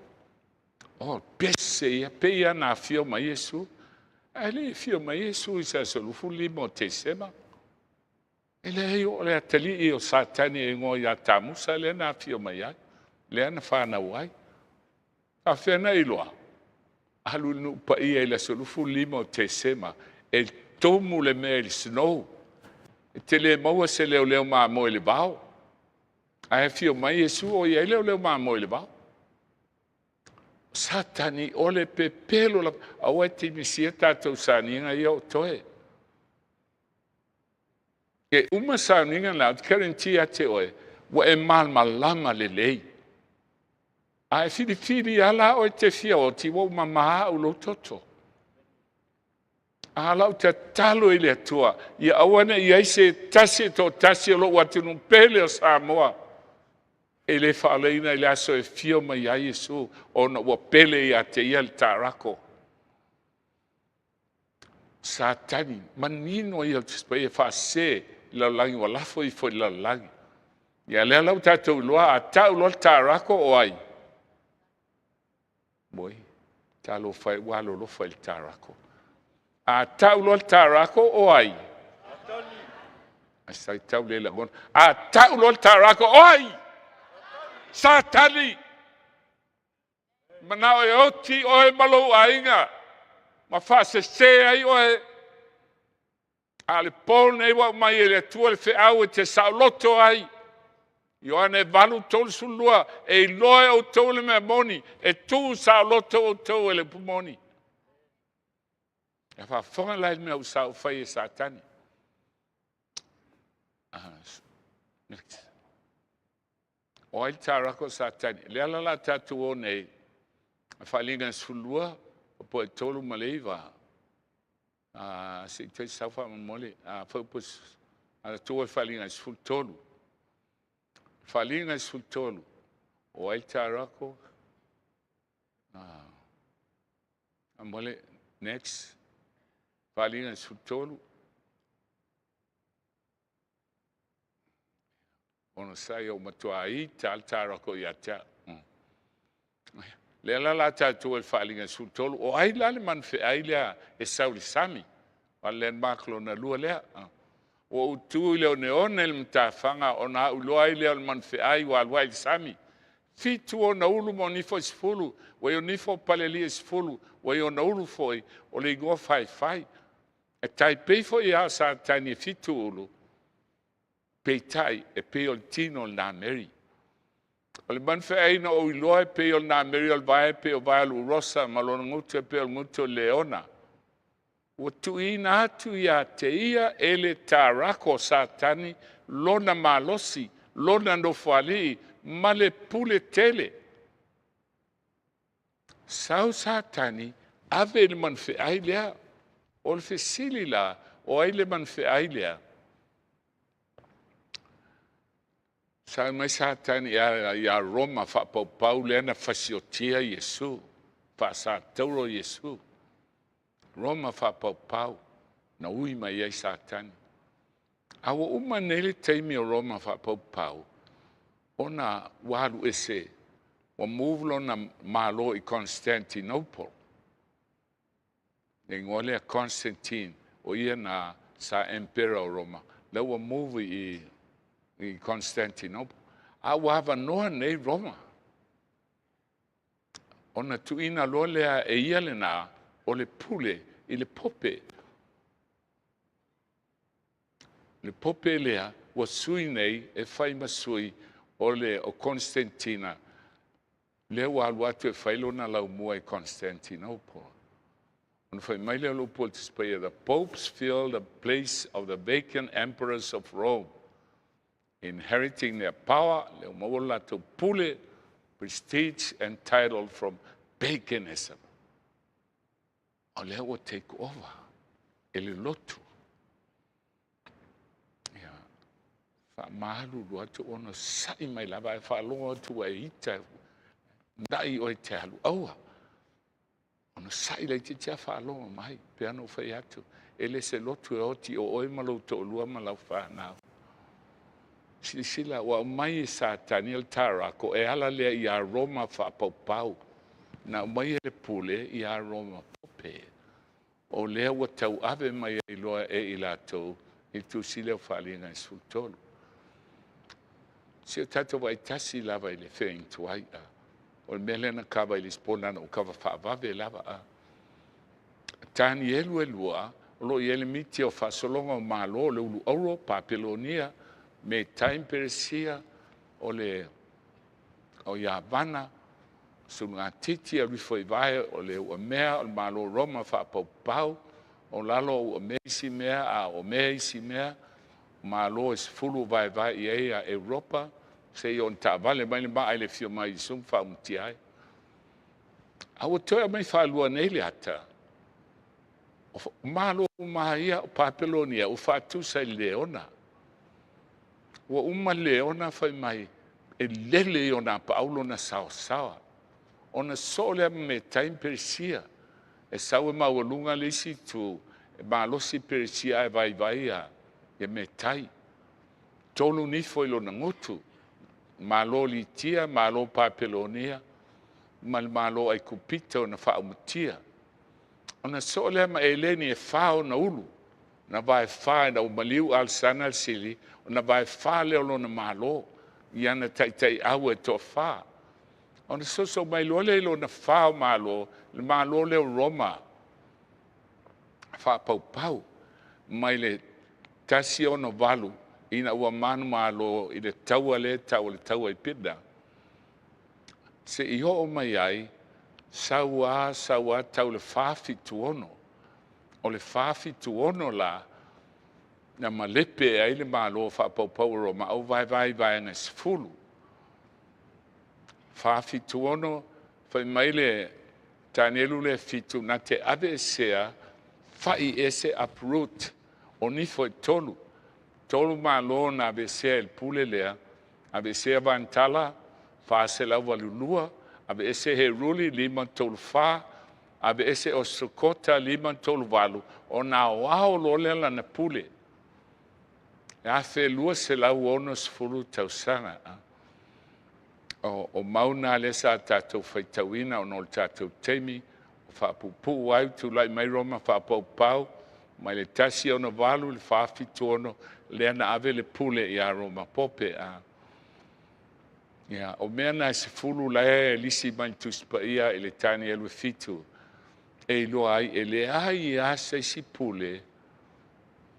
O pese ia, pe ia na afio mai Iesu. Ae le afio mai Iesu i se aso 25 o Tesema. E leai, o le atalii o Satani e igoa ia Tamusa lea na afio mai ai, lea na fanau ai. Faafefea na iloa? Alu i le nuu paia i le aso 25 o Tesema, e tumu le mea i le snow. E te le maua se leoleo mamoe i le vao. Ae afio mai Iesu o i ai leoleo mamoe i le vao. Satani o le pepelo lava. Aua e te misia tatou sauniga ia o toe. E uma sauniga na, ou te guarantee ia te oe, ua e malamalama lelei. A e filifili ala oe te fia oti, ua mama au lou toto. A lau tatalo i le Atua, ia aua ne i ai se tasi e toatasi o lou atunuu pele o Samoa, e le faaleina i le aso e fio mai ai Iesu, ona ua pele ia te ia le tarako. Satani, manino ia o le Tusi Paia faasese i lalolagi ua lafo ifo i le lalolagi. Ia lea la ua tatou iloa, a tau loa le tarako o ai? Oi, talofa e ua alolofa i le tarako. A tau loa le tarako o ai? Ai sai tau le lagona. A tau loa le tarako o ai? Satani! Manao e oti oe ma lou aiga, ma faasese ai oe. A o le po lenei ua aumai e le Atua le feau e te saoloto ai. Ioane 8:32, e iloa e outou le mea moni, e tu saoloto outou e le upu moni. E faafofoga la i le mea ua saofai e Satani. Next. O ai le tarako o Satani? Le ala la tatou o nei, a faaliga 12, po e 3 ma le 9. Se i toe sau faamolemole. Faupu a tua faaliga 13. Faaliga 13. O ai le tarako? Amole, next. Faaliga 13. Ona sai o matua ita le tarako ia te au. Lea la la tatou e faaliga 13. O ai la le manufeai lea e sau i le sami? O le landmark lona lua lea. Ua ou tu i le oneone le matafaga ona au iloa ai lea o le manufeai ua alu ai i le sami. 7 ona ulu ma o nifo e 10, ua i o nifo o palealii e 10, ua i ona ulu foi o le igoa faifai. E tai pei foi ia Satani e 7 ulu, peitai e pei o le tino o le nameri. O le manufeai na ou iloa e pei o le nameri o le vae, e pei o vae o le urosa, ma lona gutu e pei o le gutu o le leona. Ua tuuina atu ia te ia e le Tarako o Satani lona malosi, lona nofoalii ma le pule tele. Sau Satani ave i le manufeai lea. O le fesili la, o ai le manufeai lea? Sau mai Satani ia Roma faapaupau lea na fasiotia Iesu, faasatauro Iesu. Roma faapaupau na ui mai ai Satani. A ua uma nei le taimi o Roma faapaupau, ona ua alu ese, ua move lona Malo i Constantinople. Le igoa lea Constantine, o ia na sa emperor o Roma, lea ua move i Constantinople. A ua avanoa nei Roma. Ona tuuina loa lea e ia lena o le pule i le Pope. Le Pope lea ua sui nei e fai ma sui o le o Constantina, lea ua alu atu e fai lona laumua i Constantinople. Ona fai mai lea o le upu a le Tusi Paia, the popes fill the place of the vacant emperors of Rome, inheriting their power, le ua maua le latou pule, prestige and title from paganism. O lea ua take over e le lotu. Ia, faamalulu atu ona sa'i mai lava ae faalogo atu ua e ita, na'i oe e te alu, aua. Ona sa'i laitiiti lava faalogo mai, pei ona ou fai atu, e le se lotu e oti o oe ma lou toalua ma lau fanau. Silasila, ua aumai e Satani le tarako e ala lea ia Roma faapaupau. Na aumai e le pule ia Roma Pope. O lea ua tauave mai ai loa e i latou i le tusi lea o Faaaliga e 13. Si o tatou vaitasi lava i le feagituai. O le mea lea na kava i le isi po na ona ou kava faavave lava. Tanielu e lua, o lo o i ai le miti o faasologa o Malo, le ulu auro, Papelonia, Metai ma Peresia, o le o Iavana, sulugatiti, alu ifo i vae o le uamea, o le Malo Roma faapaupau, o lalo o uamea isi mea, a o mea isi mea, Malo e 10 vaevae i ai a Europa, seia ona taavale mai le maa i le afio mai Iesu ma faaumatia ai. A ua toe aumai faalua nei le ata, o Malo uma ia o Papelonia ua faatusa i le leona. Ua uma le leona fai mai, e lele i ona apaau lona saosaoa. Ona sosoo lea ma Metai ma Peresia, e sau e maualuga le isi itu, e malosi Peresia ae vaivai ia Metai. Tolu nifo i lona gutu, Malo Litia, Malo Papelonia, ma le Malo Aikupito na faaumatia. Ona sosoo lea ma Eleni e fa ona ulu, na vaefa ina ua maliu Alesana le Sili, ona vaefa lea o lona Malo i ana taitaiau e toafa. Ona soso mai loa lea i lona fa o Malo, le Malo lea o Roma faapaupau, mai le 168 ina ua manumalo i le taua lea e tau o le taua i Pidna, seia oo mai ai sau a sau a tau le 476. O le 476 la, na malepe ai le Malo faapaupau o Roma, a ua vaevae i vaega e 10. 476, fai mai le Tanielu lea 7, na te aveesea, fai ese, uproot, o nifo e tolu. Tolu Malo na aveesea e le pule lea, aveesea Vanitala, 482, aveese Heruli, 534, aveese Osokota, 538, ona aoao loa lea lana pule. E 1260 tausaga. O mau na lea sa tatou faitauina ona o le tatou taimi, o faapuupuu ai, tulai mai Roma faapaupau, mai le 168 i le 476, lea na ave le pule ia Roma Pope. Ia, o mea na e 10 la e lisi mai le Tusi Paia i le Tanielu 7, e iloa ai e leai lava se isi pule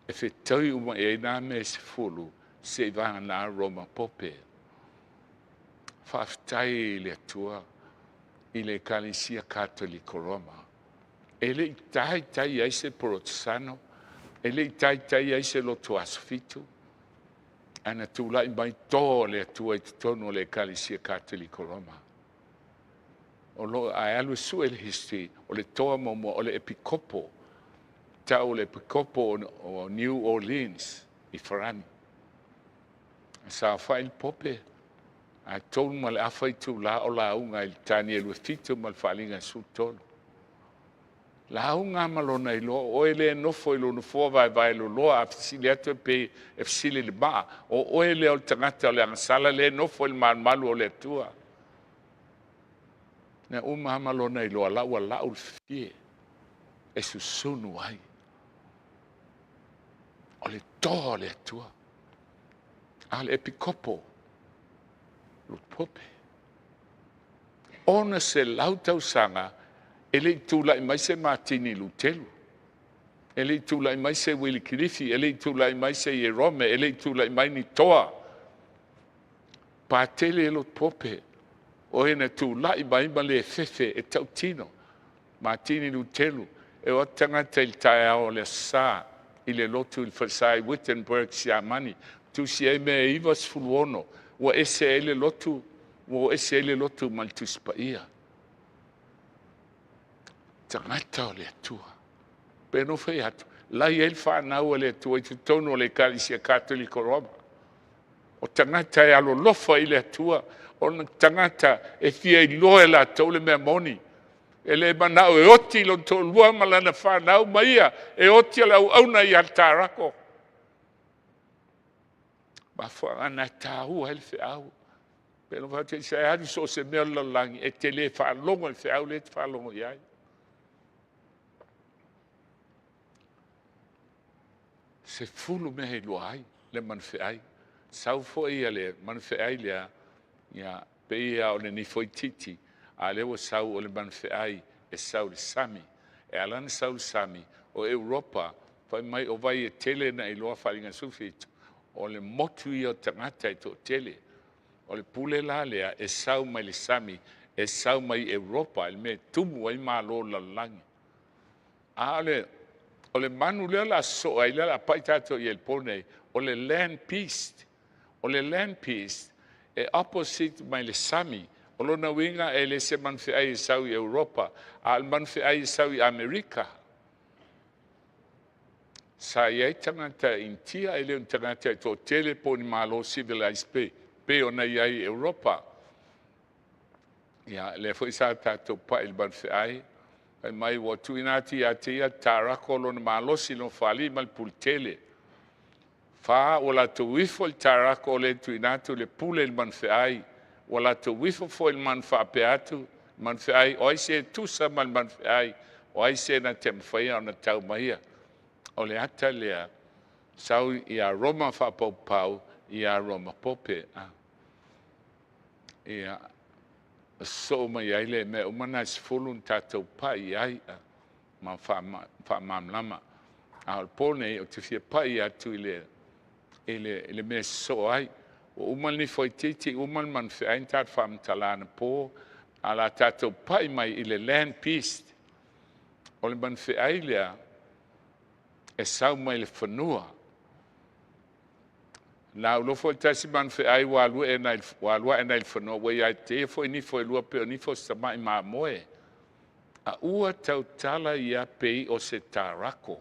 e fetaui uma i ai nā mea e 10 seivagana Roma Pope. Faafetai i le Atua i le Ekalesia Katoliko Roma. E le i taitai ai se Porotesano, e le i taitai ai se lotu aso fitu, ae na tulai mai toa o le Atua i totonu o le Ekalesia Katoliko Roma. O lo ae alu e sue le history, o le toa muamua, o le epikopo, tau o le epikopo o New Orleans i Farani. Saofai le Pope, ae 3:30 itula o lauga i le Tanielu e 7 ma le faaaliga e 13. Lauga ma lona iloa, o oe lea e nofo i lou nofoa vaevae loloa, a fesili atu e pei e fesili i le maa, o oe lea o le tagata o le agasala lea e nofo i le malumalu o le Atua. Na uma ma lona iloa, la ua lau le fie e susunu ai. O le toa o le Atua. A le epikopo, le pope. 600 tausaga e le i tulai mai se Matini Lutelu, e le i tulai mai se Uilikilifi, e le i tulai mai se Ierome, e le i tulai mai ni toa. Patele lo pope, o e na tulai mai ma le fefe e tautino. Matini Lutelu, e o atu tagata i le taeao o le Aso Sa i le lotu i le falesa i Wittenberg, Siamani, tusi ai mea e 96, ua ese ai le lotu, ua ese ai le lotu ma le Tusi Paia. Tagata o le Atua. Pe no fai atu, lai ai le whanau o le Atua i totonu o le Ekalesia Katoliko Roma. O tagata e alolofa i le Atua, o tagata e fia iloa e latou le mea moni. E le manao e oti lona toalua ma lana whanau ma ia, e oti o le auauna ia tarako. Mafuaaga na tāua ai le feau. Pe no fai se alu so o se mea o le lalolagi, e te le faalogo i le feau lea e te faalogo i ai. 10 mea i lua ai le manufeai. Sau foi ia le manufeai lea, ia, pei ia o le nifoititi, a lea ua sau o le manufeai e sau le sami. E ala na sau le sami, o Europa, fai mai o vai e tele na iloa faaaliga 17, o le motu ia o tagata e toatele. O le pule la lea e sau mai le sami, e sau mai Europa, le mea tumu ai malo lalolagi. A o le manu lea la sosoo ai lea la pai tātou i el pō nei, o le land beast. O le land beast e opposite mai le sami. O lona uiga e le se manufeai e sau i Europa, a o le manufeai e sau i Amerika. Sa i ai tagata Initia e le o ni tagata e toatele po o ni malo civilized pe ona i ai i Europa. Ia, lea foi sa tātou pai i le manufeai, fai mai ua tuuina atu ia te ia tarako lona malosi lona faalii ma le pulutele. Fa ua latou ifo i le tarako o le tuuina atu le pule i le manufeai, ua latou ifo foi i le manu faapea atu, manufeai, o ai se tusa ma le manufeai, o ai se na te mafaia ona tau mai ia. O le ata lea, sau ia Roma faapaupau, ia Roma pope. Ia, sosoo mai ai le mea uma na 10 na tātou pai ai ma faamalamalama. A o le pō nei, o te fia pai atu i le mea sosoo ai. Ua uma le nifoititi, uma le manufeai na tātou faamatala na pō, a la tātou pai mai i le land beast. O le manufeai lea, e sau mai le fanua. Na ulofo i tasi manufeai ua alu e nai le fanua, ua ia te ia foi nifo e lua pe o nifo sa mai mamoe. A ua tautala ia pei o se tarako.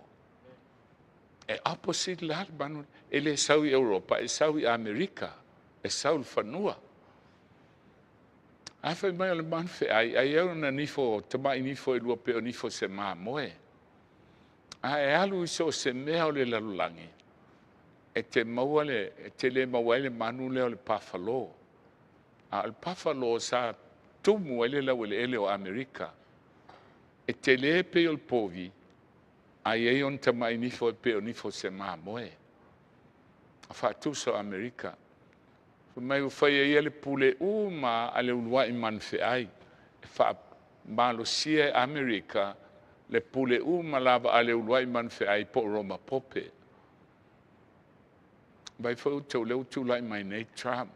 E opposite la le manu, e le sau i Europa, e sau i Amerika, e sau le fanua. A fai mai o le manufeai, ai au na nifo, tamai nifo e lua pe o nifo se mamoe. A e alu i so o se mea o le lalolagi, e te maua le, e te le maua ai le manu lea o le pafalo. A o le pafalo sa tumu ai le laueleele o Amerika. E te le pei o le povi, ai ai ona tamai nifo e pe o nifo se mamoe. A faatusa o Amerika. Fai mai ua fai ai le pule uma a le uluai manufeai. E faamalosia e Amerika le pule uma lava a le uluai manufeai po o Roma pope. Vai foi o lea ua tulai mai nei Trump.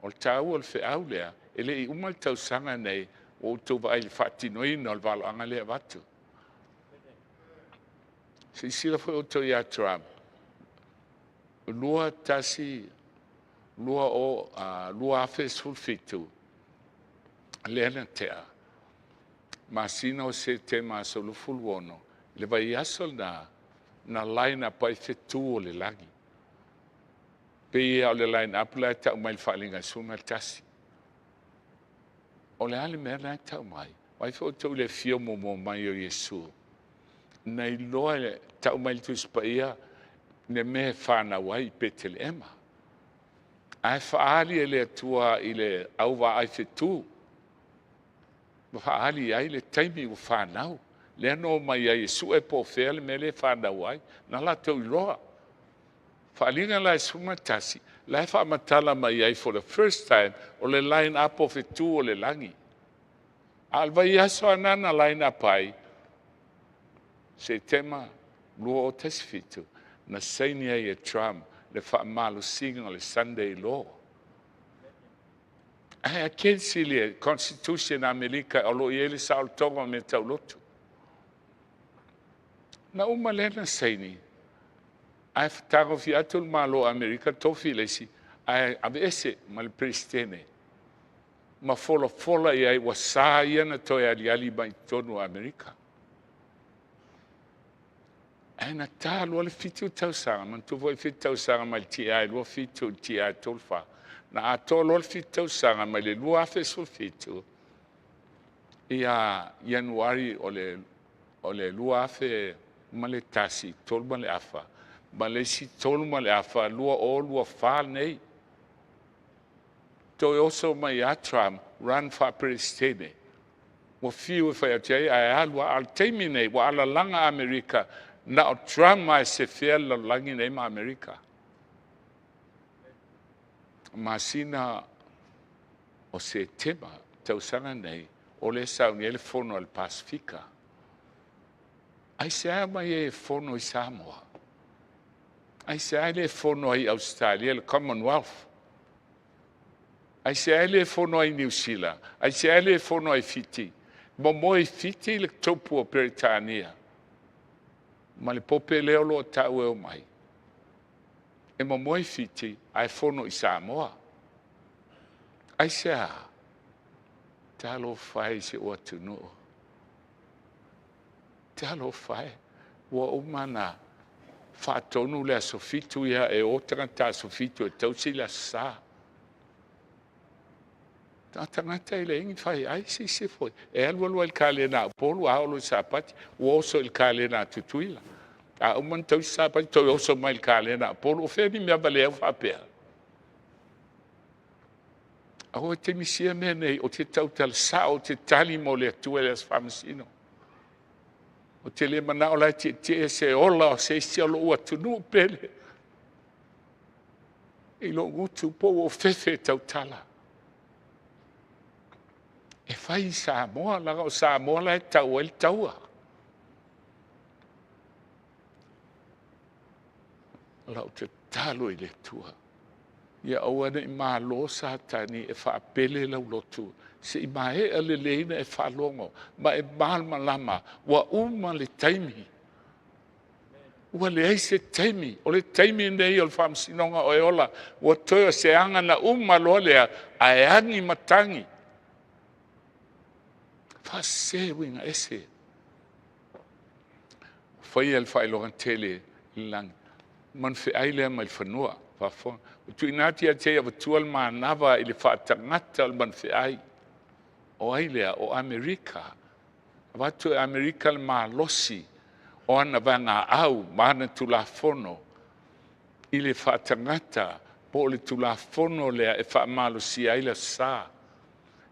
O le tāua o le feau lea, e le i uma le tausaga nei, ua outou vaai i le faatinoina o le valoaga lea avatu. Silasila foi outou ia Trump, 2 1 2 0 2017, lea na tea, masina o Setema aso 26, le vaiaso lena, na line up ai fetu o le lagi. Pei o le line up la e tau mai le Faaaliga 11. O le a le mea la e tau mai? Vai foi outou i le afio muamua mai o Iesu. Na iloa e tau mai le Tusi Paia le mea e fanau ai i Peteleema. Ae faaali e le Atua i le auvaai fetu, ma faaali ai le taimi ua fanau. Lea na omai ai e sue po o fea le mea lea e fanau ai. Na latou iloa. Faaaliga la e 11, la e faamatala mai ai for the first time o le line up o fetu o le lagi. A o le vaiaso lena na line up ai, Setema 2017, na saini ai e Trump le faamalosiga o le Sunday Law. Ae against le Constitution Amerika o lo o i ai le saolotoga o mea taulotu. Na uma lea na saini, ae tagofi atu le Malo o Amerika tofi le isi, ae aveese ma le Peresetene ma folafola i ai ua sa ia na toe aliali mai i totonu o Amerika. Ae na ta loa le 7 tausaga, manatua foi 7 tausaga mai le TI 27 i le TI 34, na atoa loa le 7 tausaga mai le 2017 ia Ianuari o le 2001, tolu ma le afa, ma le isi tolu ma le afa, 2024 nei. Toe oso mai ia Trump, run faa-Peresetene. Ua fiu e fai atu ai ae alu a le taimi nei, ua alalaga Amerika, na o Trump ma e sefea le lalolagi nei ma Amerika. Masina o Setema tausaga nei, o lea saunia ai le fono a le Pasifika. Aisea mai e fono i Samoa? Aisea le fono ai i Ausetalia, le Commonwealth? Aisea le fono ai i Niu Sila? Aisea le fono ai Fiti? Momoe i Fiti le tupu o Peretania ma le pope lea o lo o tau e o mai. E momoe Fiti ae fono i Samoa. Aisea? Talofa e i si ou atunuu. Talofa e. Ua uma na faatonu le aso 7 ia e o tagata aso 7 e tausi le aso Sa. Tagata e leai ni fai ai se isi foi. E alu alu ai i le kalena a Upolu a oo loa i Sapati, ua oso i le kalena a Tutuila. A uma na tausi Sapati, toe oso mai i le kalena a Upolu. O fea ni mea valea faapea? Aua e te misia mea nei, o te tautala sao, o te tali mo le Atua i le aso faamasino. O te le manao la e tietie se ola o se isi o lou atunuu pele. I lou gutu po ua fefe e tautala. E fai i Samoa, laga o Samoa la e tau ai le taua. Lau tatalo i le Atua. Ia aua ne i malo Satani e faapele lau lotu, se i maea lelei na e faalogo, ma e malamalama, ua uma le taimi. Ua leai se taimi, o le taimi nei o le faamasinoga o e ola, ua toe o se aga na uma loa lea, ae agi matagi. Faasese uiga ese. Faia le faailoga tele i le lagi. Manufeai lea mai le fanua. Faafofoga. Ua tuuina atu ia te ia avatua le manava i le faatagata o le manufeai. O ai lea? O Amerika. Avatu e Amerika le malosi o ana vagaau ma ana tulafono i le faatagata po o le tulafono lea e faamalosia ai le aso Sa.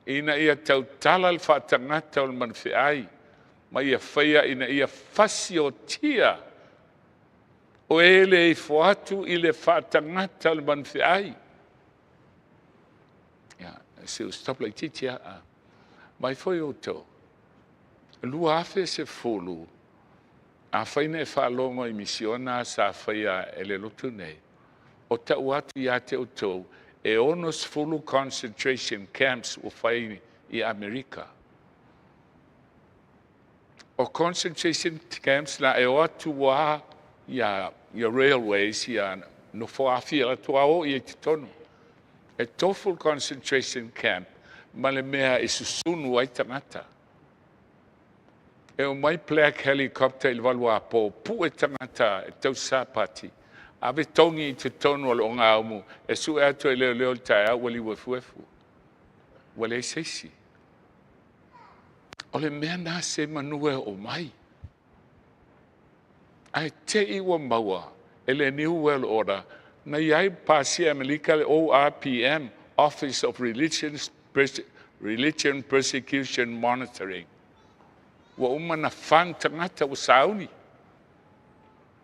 Ina ia tautala le faatagata o le manufeai ma ia faia ina ia fasiotia o e le ifo atu i le faatagata o le manufeai. Ia, se i stop laitiiti lava. Mai foi outou, 2010, afai na e faalogo i misiona sa faia e le lotu nei, o tau atu ia te outou, e 60 concentration camps ua fai i Amerika. O concentration camps na e o atu lava ia railways ia nofoafia latou a o i ai totonu. E tofu le concentration camp ma le mea e susunu ai tagata. E omai black helicopter i le 8 apo, pue tagata e tausi sapati, ave togi i totonu o le ogaumu, e sue atu e leoleo i le taeao ua liu efuefu. Ua leai se isi. O le mea lena semanu e oo mai. Ae te i ua maua e le New World Order na i ai pasia e Amerika le ORPM, Office of Religion Persecution Monitoring. Ua uma na fund tagata ua sauni.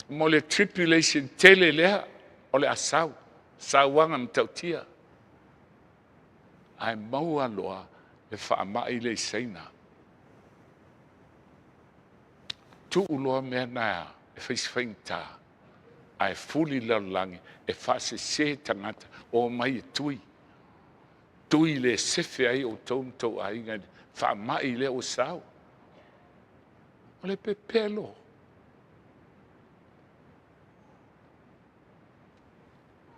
Mo le tribulation tele lea o le asau, sauaga matautia. Ae maua loa le faamai lea i Saina. Tuu loa mea na e fai si faigata, ae fuli le lalolagi e faasese tagata o omai e tui. Tui le sefe ai outou ma tou aiga i le faamai lea ua sau. O le pepelo.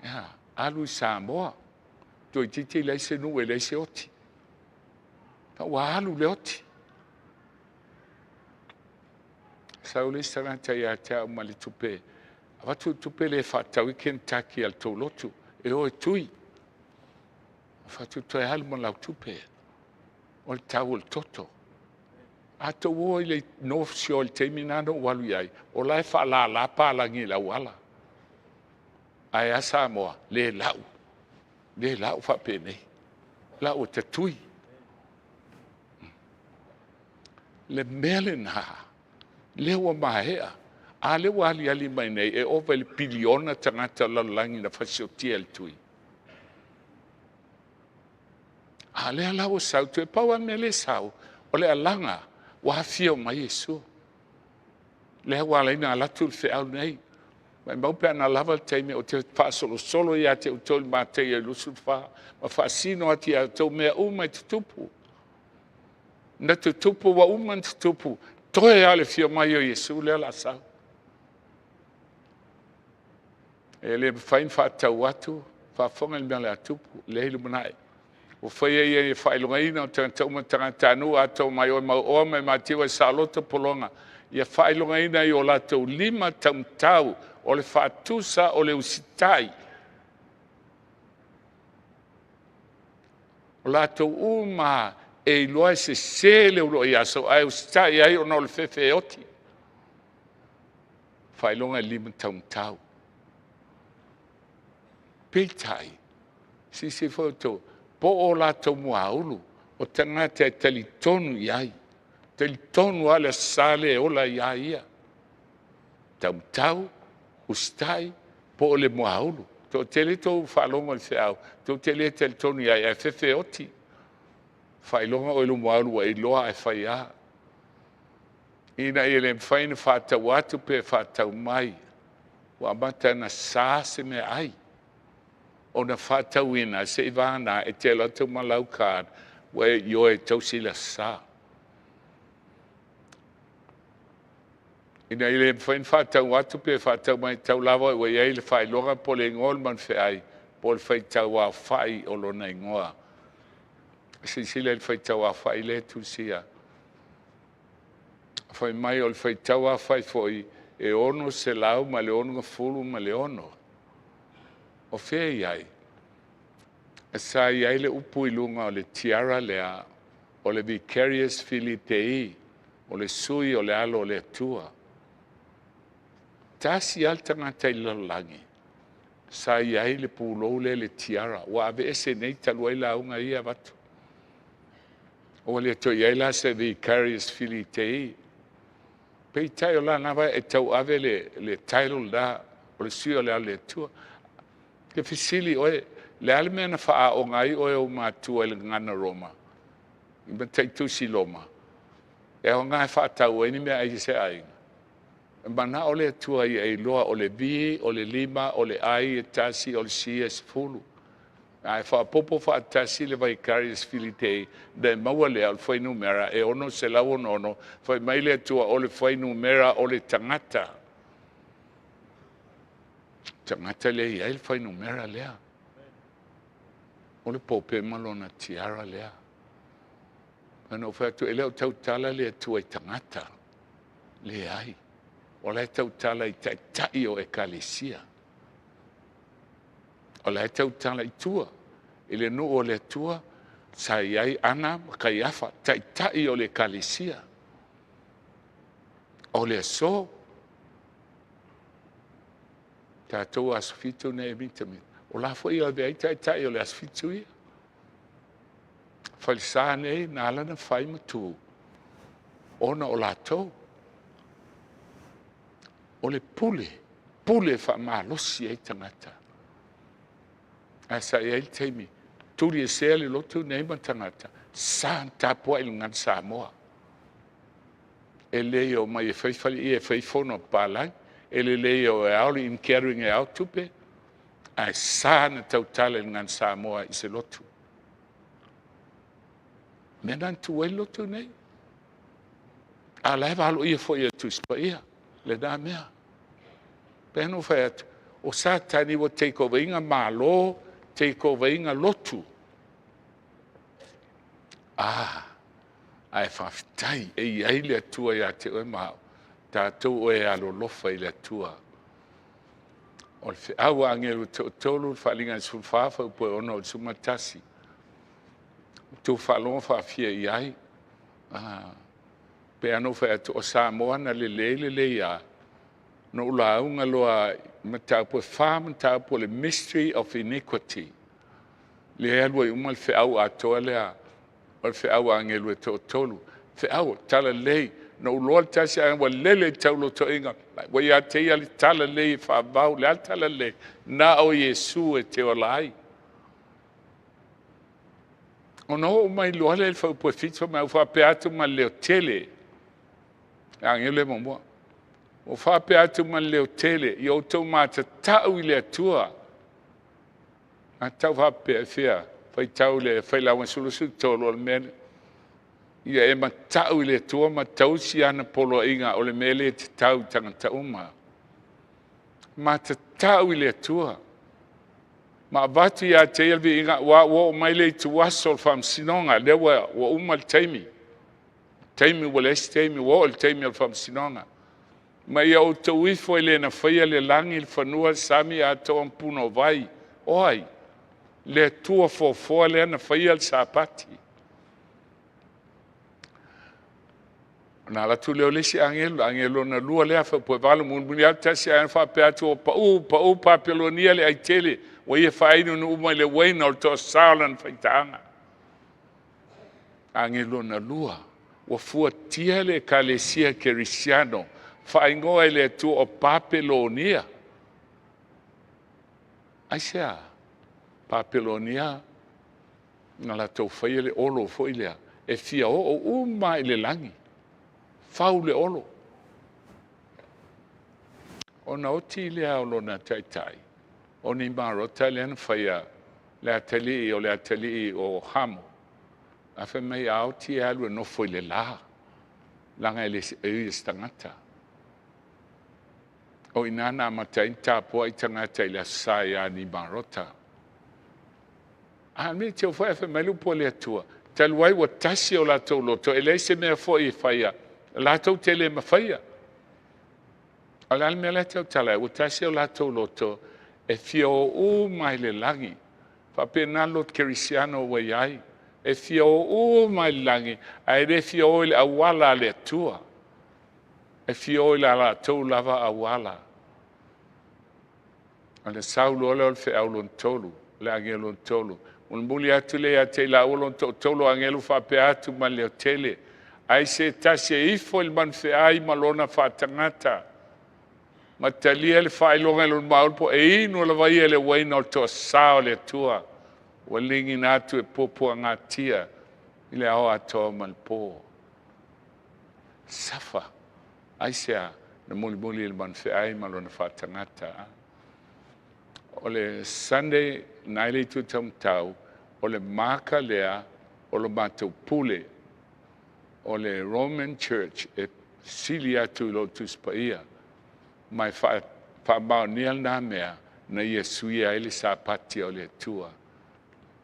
Ia, alu i Samoa, toeitiiti leai se nuu e leai se oti. Ua alu le oti. Sau le isi tagata ia te au ma le tupe, avatu le tupe lea e faatau ai Kentucky a le tou lotu, e o e tui. Fai atu toe alu ma lau tupe, o le tau o le toto. A tou o i le North Shore i le taimi lena na ou alu i ai, o la e faalala palagi i le auala. Ae a Samoa, le lau, le lau faapenei, lau e tatui. Le mea lena, lea ua maea, a lea ua aliali mai nei, e ova i le piliona tagata o le lalolagi na fasiotia e le tui. A lea la ua sau, toe pau lava le mea lea e sau, o le alaga ua afio mai Iesu. Lea ua ala ai ona alu atu le feau lenei. Maumau pe ana lava le taimi ou te faasolosolo ia te outou i le Mataia 24 ma faasino atu ia outou mea uma e tutupu. Na tutupu, ua uma ona tutupu, toe lava le afio mai o Iesu lea o le a sau. E le mafai ona faatatau atu, faafofoga i le mea o le a tupu, lea i lumanai. Ua faia ia i le faailogaina o tagata uma, tagatanuu atoa mai oe mauoa mai Matiua e saoloto pologa, ia faailogaina i o latou lima taumatau o le faatusa o le usitai. O latou uma e iloa e sese le uluai aso, ae usitai ai ona o le fefe e oti. Faailoga i lima taumatau. Peitai, silasila foi outou, po o latou muaulu, o tagata e talitonu i ai, talitonu lava le Aso Sa lea e ola ai lava ia. Taumatau, usitai, po o le muaulu. Toatele tou faalogo i le feau, tou te le talitonu i ai, ae fefe e oti. Faailoga oe i lou muaulu ua e iloa ae fai lava. Ina ia le mafai ona faatau atu pe faatau mai, ua amata ona sa se meaai ona faatauina seivagana e te alu atu ma lau card ua e ioe e tausi le Aso Sa. Ina ia le mafai ona faatau atu pe faatau mai, tau lava ua i ai le faailoga po o le igoa o le manufeai po o le faitauaofai o lona igoa. Silasila i le faitauaofai lea e tusia. Fai mai o le faitauaofai foi e 666. O fea e i ai? Sa i ai le upu i luga o le tiara lea, o le Vicarius Filii Dei, o le sui o le alo o le Atua. Tasi lava le tagata i le lalolagi sa i ai le pulou lea le tiara, ua aveese nei talu ai lauga ia avatu. Ua le toe i ai la se Vicarius Filii Dei. Peitai o lana e tauave le title la o le sui o le alo o le Atua. Ke fesili oe, le a le mea na faaaoga ai oe ou matua i le gagana Roma, i mataitusi Roma, e aoga e faatau ai ni mea ai se aiga. E manao le Atua ia iloa o le V, o le 5, o le I e 1, o le C e 10. Ae faaopoopo faatasi le vicarious filii na e maua lea o le fuainumera e 666, fai mai le Atua o le fuainumera o le tagata. Tagata lea e i ai le fuainumera lea. O le Pope ma lona tiara lea. Na ou fai atu, e le o tautala le Atua i tagata. Leai. O la e tautala i taitai o ekalesia. O la e tautala i tua, i le nuu o le Atua, sa i ai Ana ma Kaiafa, taitai o le ekalesia. O le aso, tatou aso 7 nei e mitamita, o la foi e ave ai taitai o le aso 7 ia. Falesa nei na ala na fai ma tu, ona o latou. O le pule, pule faamalosi ai tagata. Ae sa i ai le taimi, tuli esea le lotu nei ma tagata, sa na tapuai i le Gagana Samoa. E lelei e omai e fai faleie e fai fono a papalagi, e lelei e o e ao le ingathering e ao tupe, ae sa na tautala i le Gagana Samoa i se lotu. Mea na na tu ai le lotu nei. A la e valoia foi e le Tusi Paia lena mea. Pei ona ou fai atu, o Satani ua take over ina Malo, take over ina lotu. Ah, ae faafetai e i ai le Atua ia te oe ma au, tatou o e alolofa i le Atua. O le feau a agelu e toatolu, le faaaliga e 14, fuaiupu e 6 i le 11. Outou faalogo faafia i ai. Ah, pei lava ona ou fai atu, o Samoa na lelei lelei lava, na ou lauga loa i mataupu e fa mataupu o le mystery of iniquity. Lea e alu ai uma le feau atoa lea o le feau a agelu e toatolu. Feau, talalelei, na ou iloa le tasi ae ua lele i taulotoiga, ua ia te ia le talalelei e faavavau, le a le talalelei? Na o Iesu e te ola ai. Ona oo mai loa lea i le fuaiupu e 7, fai mai, ua faapea atu ma le leotele, le agelu e muamua. Ua faapea atu ma le leotele, ia outou matatau i le Atua. A tau faapea e fia faitau le failauga 23 o le mea ia e matau i le Atua ma tausi ana poloaiga o le mea lea e tatau i tagata uma. Matatau i le Atua. Ma avatu ia te ia le viiga, aua ua oo mai le ituaso o le faamasinoga, lea ua uma le taimi. Taimi ua leai se taimi, ua oo i le taimi o le faamasinoga. Ma ia outou ifo i le na faia le lagi, le fanua, le sami atoa ma punouai. O ai? Le Atua foafoa lea na faia le Sapati. Ona alu atu lea o le isi agelu, le agelu lona lua lea, fuaiupu e 8, mulimuli atu tasi ae faapea atu, ua pau, pau Papelonia le aitele, ua ia faainuinu uma i le uaina o le toasā o lana faitaaga. Agelu lona lua, ua fuatia le ekalesia kerisiano, faaigoa e le Atua o Papelonia. Aisea? Papelonia na latou faia le olo foi lea e fia oo uma i le lagi, fau le olo. Ona oti lea o lona taitai, o Nimarota lea na faia le atalii o le atalii o Hamo. A fai mai a oti e alu e nofo i le la, leaga e le o se tagata. O i ina na amata ai ona tapuai tagata i le Aso Sa ia Nimarota. A mea te foi fai mai le upu a le Atua, talu ai ua tasi o latou loto, e leai se mea foi e faia, latou te le mafaia. O le a le mea lea e tautala ai, ua tasi o latou loto, e fia o uma i le lagi. Faapena le loto kerisiano ua i ai. E fia o uma i le lagi, ae le fia o i le auala a le Atua. E fia o i la latou lava auala. O le sau loa lea o le feau lona tolu, le agelu lona tolu. Mulimuli atu lea ia te i laua lona toatolu agelu faapea atu ma le leotele. Ai se tasi e ifo i le manufeai ma lona faatagata, ma talia le faailoga i lona mauli po e inu lava ia i le uaina o le toasā o le Atua, ua ligiina atu e puapuagatia i le ao atoa ma le po. Safa, aisea? Na mulimuli i le manufeai ma lona faatagata. O le Sunday na i le itu taumatau, o le maka lea o lo matou pule. O le Roman Church e sili atu i lo Tusi Paia, ma e faamaonia lena mea na ia suia ai le Sapati o le Atua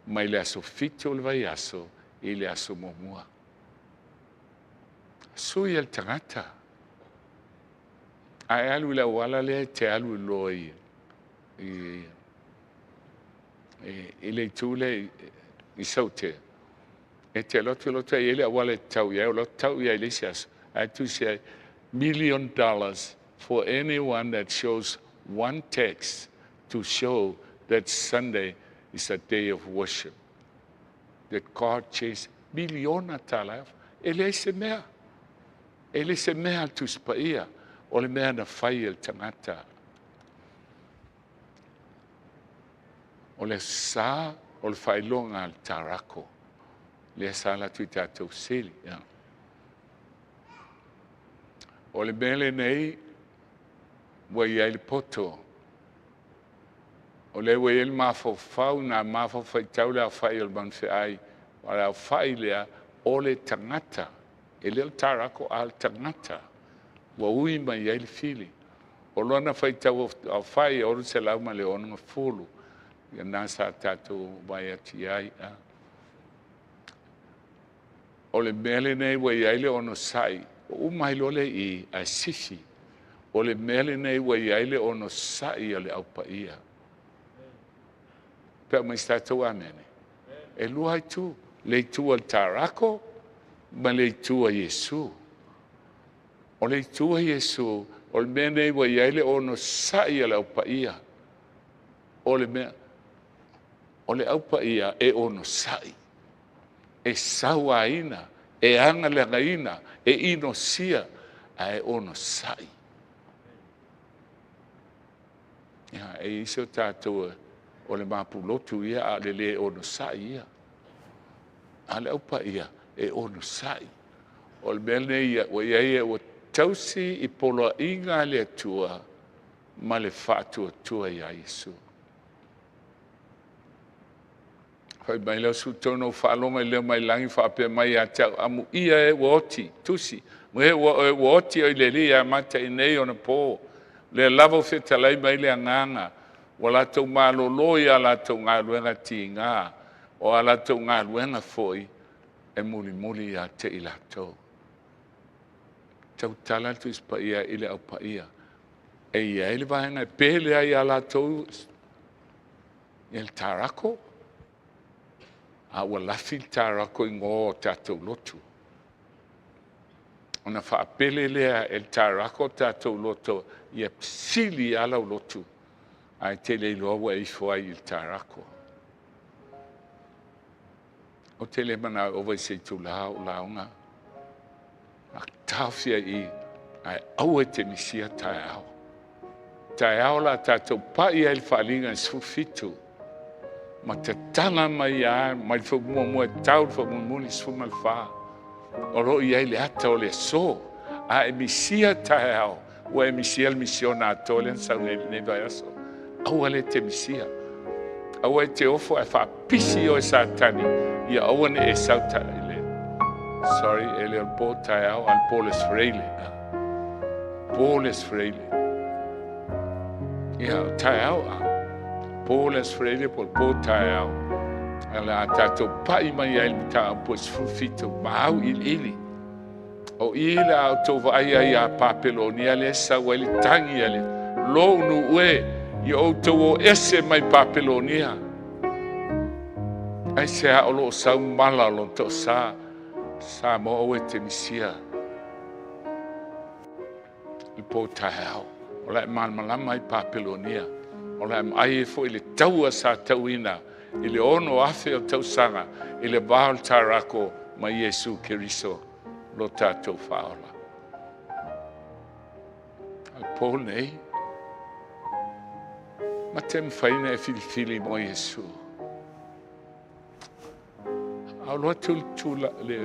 mai le aso 7 o le vaiaso i le aso muamua. Sui e le tagata. Ae alu i le auala lea e te alu loa i le itu lea i Saute, e te alu atu loto e i le auala e tau i ai, o lo tau i ai le isi aso, ae tusi ai, $1 million for anyone that shows one text to show that Sunday is a day of worship. That God changed miliona tala. E leai se mea. E le se mea Tusi Paia o le mea na fai e le tagata. O le sa o le faailoga a le tarako. Lea sa latu i tatou seli. Yeah. O le mea lenei, ua i ai le poto. O le ua i ai le mafaufau na mafaufau le aofai o le manufeai, o le aofai lea o le tagata. E le o le tarako a le tagata. Ua ui mai ai le fili. O lona faitau aofai e 660. Ia na sa tatou vai atu i ai. O le mea lenei ua i ai le onosai, o uma ai loa le i ae sifi. O le mea lenei ua i ai le onosai o le aupaia. Pe mai se tatou amene. E lua itu, le itu a le tarako ma le itu a Iesu. O le itu a Iesu, o le mea nei ua i ai le onosai o le aupaia. O le mea, o le aupaia e onosai, e sauaina, e agalegaina, e inosia, ae onosai. Ia, e isi o tatou o le mapulotu ia, a o le le onosai ia. A le aupaia e onosai. O le mea lenei ua i ai ua tausi i poloaiga a le Atua ma le faatuatua iā Iesu. Fai mai lea su tono faalogo i leo mai lagi faapea mai ia te au, amu ia e ua oti, tusi, e ua oti o i le Alii ia mata i nei ona po. Le lava o fetalai mai le agaga, ua latou malolo i a latou galuega tiga, o a latou galuega foi e mulimuli ia te i latou. Tautala le Tusi Paia i le aupaia. E i ai le vaega e pele ai ia latou i le tarako, a ua lafi le tarako i ngō o tatou lotu. Ona faapele lea e le tarako o tatou loto, ia sili ala o lotu, ae te le iloa ua ifo ai i le tarako. O te le mana o vai se tula o laonga. A taofia i ae aua e te misia taeao. Taeao la tatou pai ai le faaliga i 17. Ma tatala mai ia mai le faamuamua e tau le faamulimuli 14. O lo o i ai le ata o le aso. A e misia taeao, ua e misia le misiona atoa lea na sau nei lenei vaiaso. Aua le te misia. Aua e te ofo ae faapisi oe Satani, ia aua ne e sau ta i le. Sorry, e le o le po taeao, a le po le Freile. Po le Freile. Ia, o taeao a. Po le Freile po le po taeao. A tatou pai mai ai le mataupu e 17, ma au iliili. O i le a outou vaai ai a Papelonia lea sau ai le tagi a le lou nu ue i outou o ese mai Papelonia. Ai se a o loo sau mala o lona toasa, Samoa aua e te misia le po taeao. O la e malamalama ai Papelonia. O la e maai ai foi le taua sa tauina i le 6,000 o tausaga i le va o le tarako ma Iesu Keriso lo tatou faaola. A le po nei, ma te mawhai na e filifili mo Iesu. A o loa atu le tula le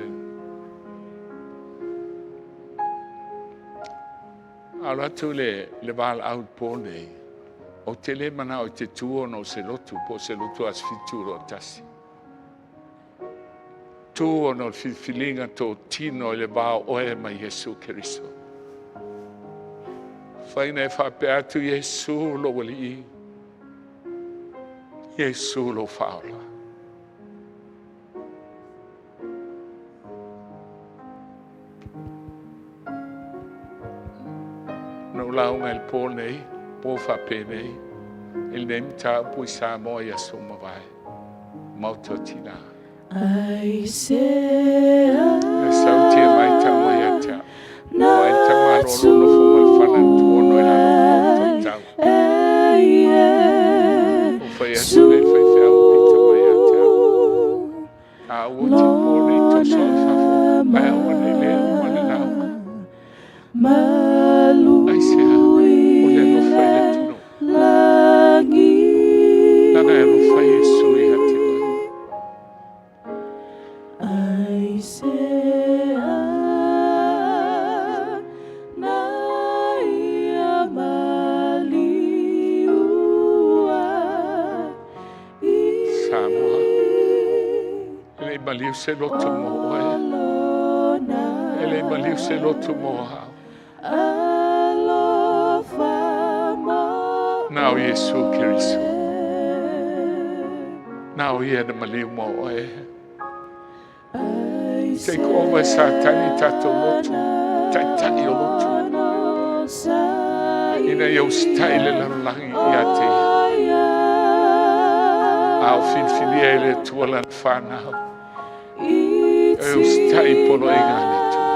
a lo atu le valaau i le po nei. Ou te le manao i te tu ona o se lotu po o se lotu Aso 71. Tu ona o le filifiliga totino i le va o oe ma Iesu Keriso. Mafai ona e faapea atu, Iesu lou Alii, Iesu lou Faaola. Na ou lauga i le po nei, po faapenei, i lenei mataupu i Samoa i aso ua mavae, Maota o Tina. E sautia mai tau mai ia te au. O ai le tamaloa o nofo ma le fana na tuono i lalo o le pou tau. Ua fai atu le faifeau pita mai ia te au. A ua te po nei toso i fafo, ae aua nei le uma le lauga. Aisea, o le alofa i le atunuu. Lana e alofa Iesu ia te oe. Samoa, e le i maliu se loto mo oe, e le i maliu se loto mo au. Na o Iesu Keriso. Na o ia na maliu mo oe. Take over Satani tatou lotu, taitai o lotu. Ina ia usitai le lalolagi ia te ia. A o filifilia e le Atua lana whanau. E usitai poloaiga a le Atua.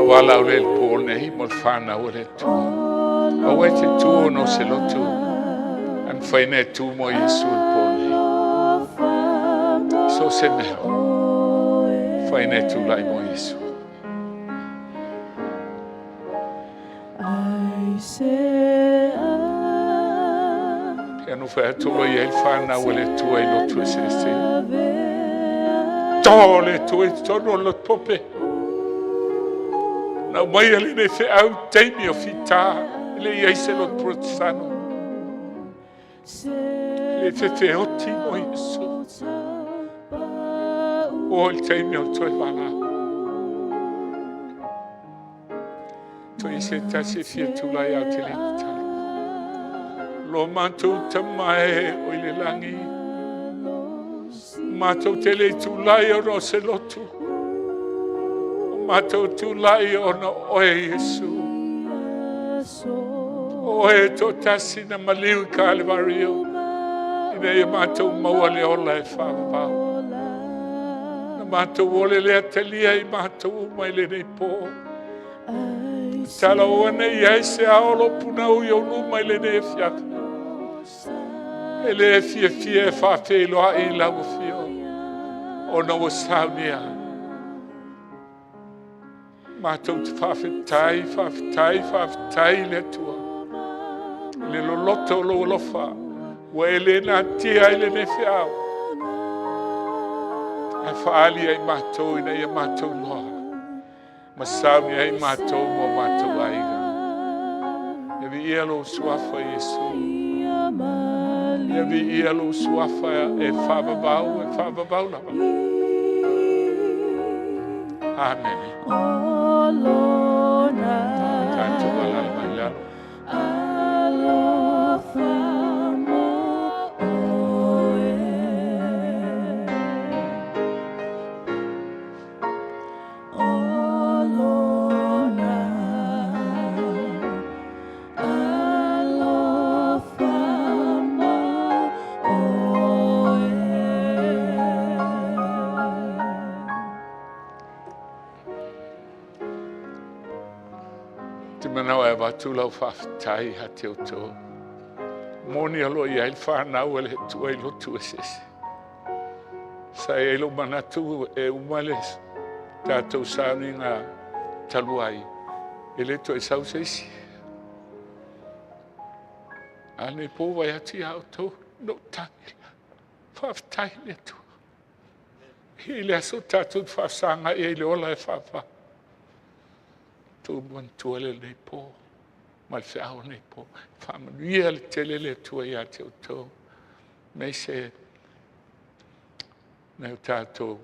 Ua valaau lea i le po nei mo le fanau a le Atua. Aua e te tu ona o se lotu, ae mafai ona e tu mo Iesu i le po nei. So o se mea, mafai ona e tulai mo Iesu. Ia no whai atu loa i ai whanau a le Atua i lotu eseese. Tō le Atua i totonu o le lotu pope. Na aumai a lenei feau teimi o fita, e le i ai se lotu protestano. Le fefeoti mo Iesu. O le taimi o le toe valaau. Toe se tasi e fia tulai au te le tatalo. Lo matou tama e o i le langi. Matou te le tulai ona o se lotu. O matou tulai ona o oe Iesu. O oe e toatasi na maliu i Kalevario ina ia matou maua le ola e faavavau. Na matou ole lea talia i matou uma i lenei po. Tala aua ne i ai se ao o lou punau i ou luma i lenei afiafi. E le fiafia e faafeiloai i lau afio ona ua saunia. Matou te faafetai, faafetai, faafetai i le Atua i le loloto o lou alofa ua e le natia ai lenei feau ae faaali ai matou ina ia matou iloa ma sauni ai matou ma o matou aiga. Ia viia lou suafa, Iesu. Ia viia lou suafa e faavavau, e faavavau lava. Amene. Tatou alaala mai lalo. Te manawa e avatu lau faafetai ia te outou. Moni aloaia ai le fanau a le Atua i lotu eseese. Sa i ai lou manatu e uma le tatou sauniga talu ai, e le toe sau se isi. A nei po vai atu ia outou, na ou tagi lea. Faafetai i le Atua. I le aso tatou te faafesagai ai i le ola e faava. Tou manatua lenei po ma le feau o lenei po. Faamanuia le tele le Atua ia te outou. Aemaise nai o tatou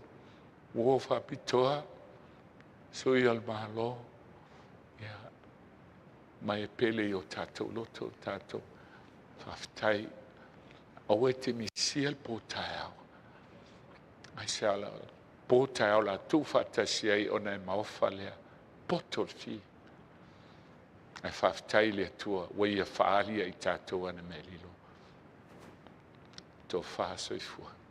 uo faapitoa, sui o le Malo, ia, mai e pele i o tatou loto, o tatou faafetai. Aua e te misia le po taeao. Ai se ala po taeao la tuu faatasi ai ona e maofa lea. Poto le fi. Ae faafetai i le Atua ua ia faaali ia i tatou ana mea lilo. Tofa soifua.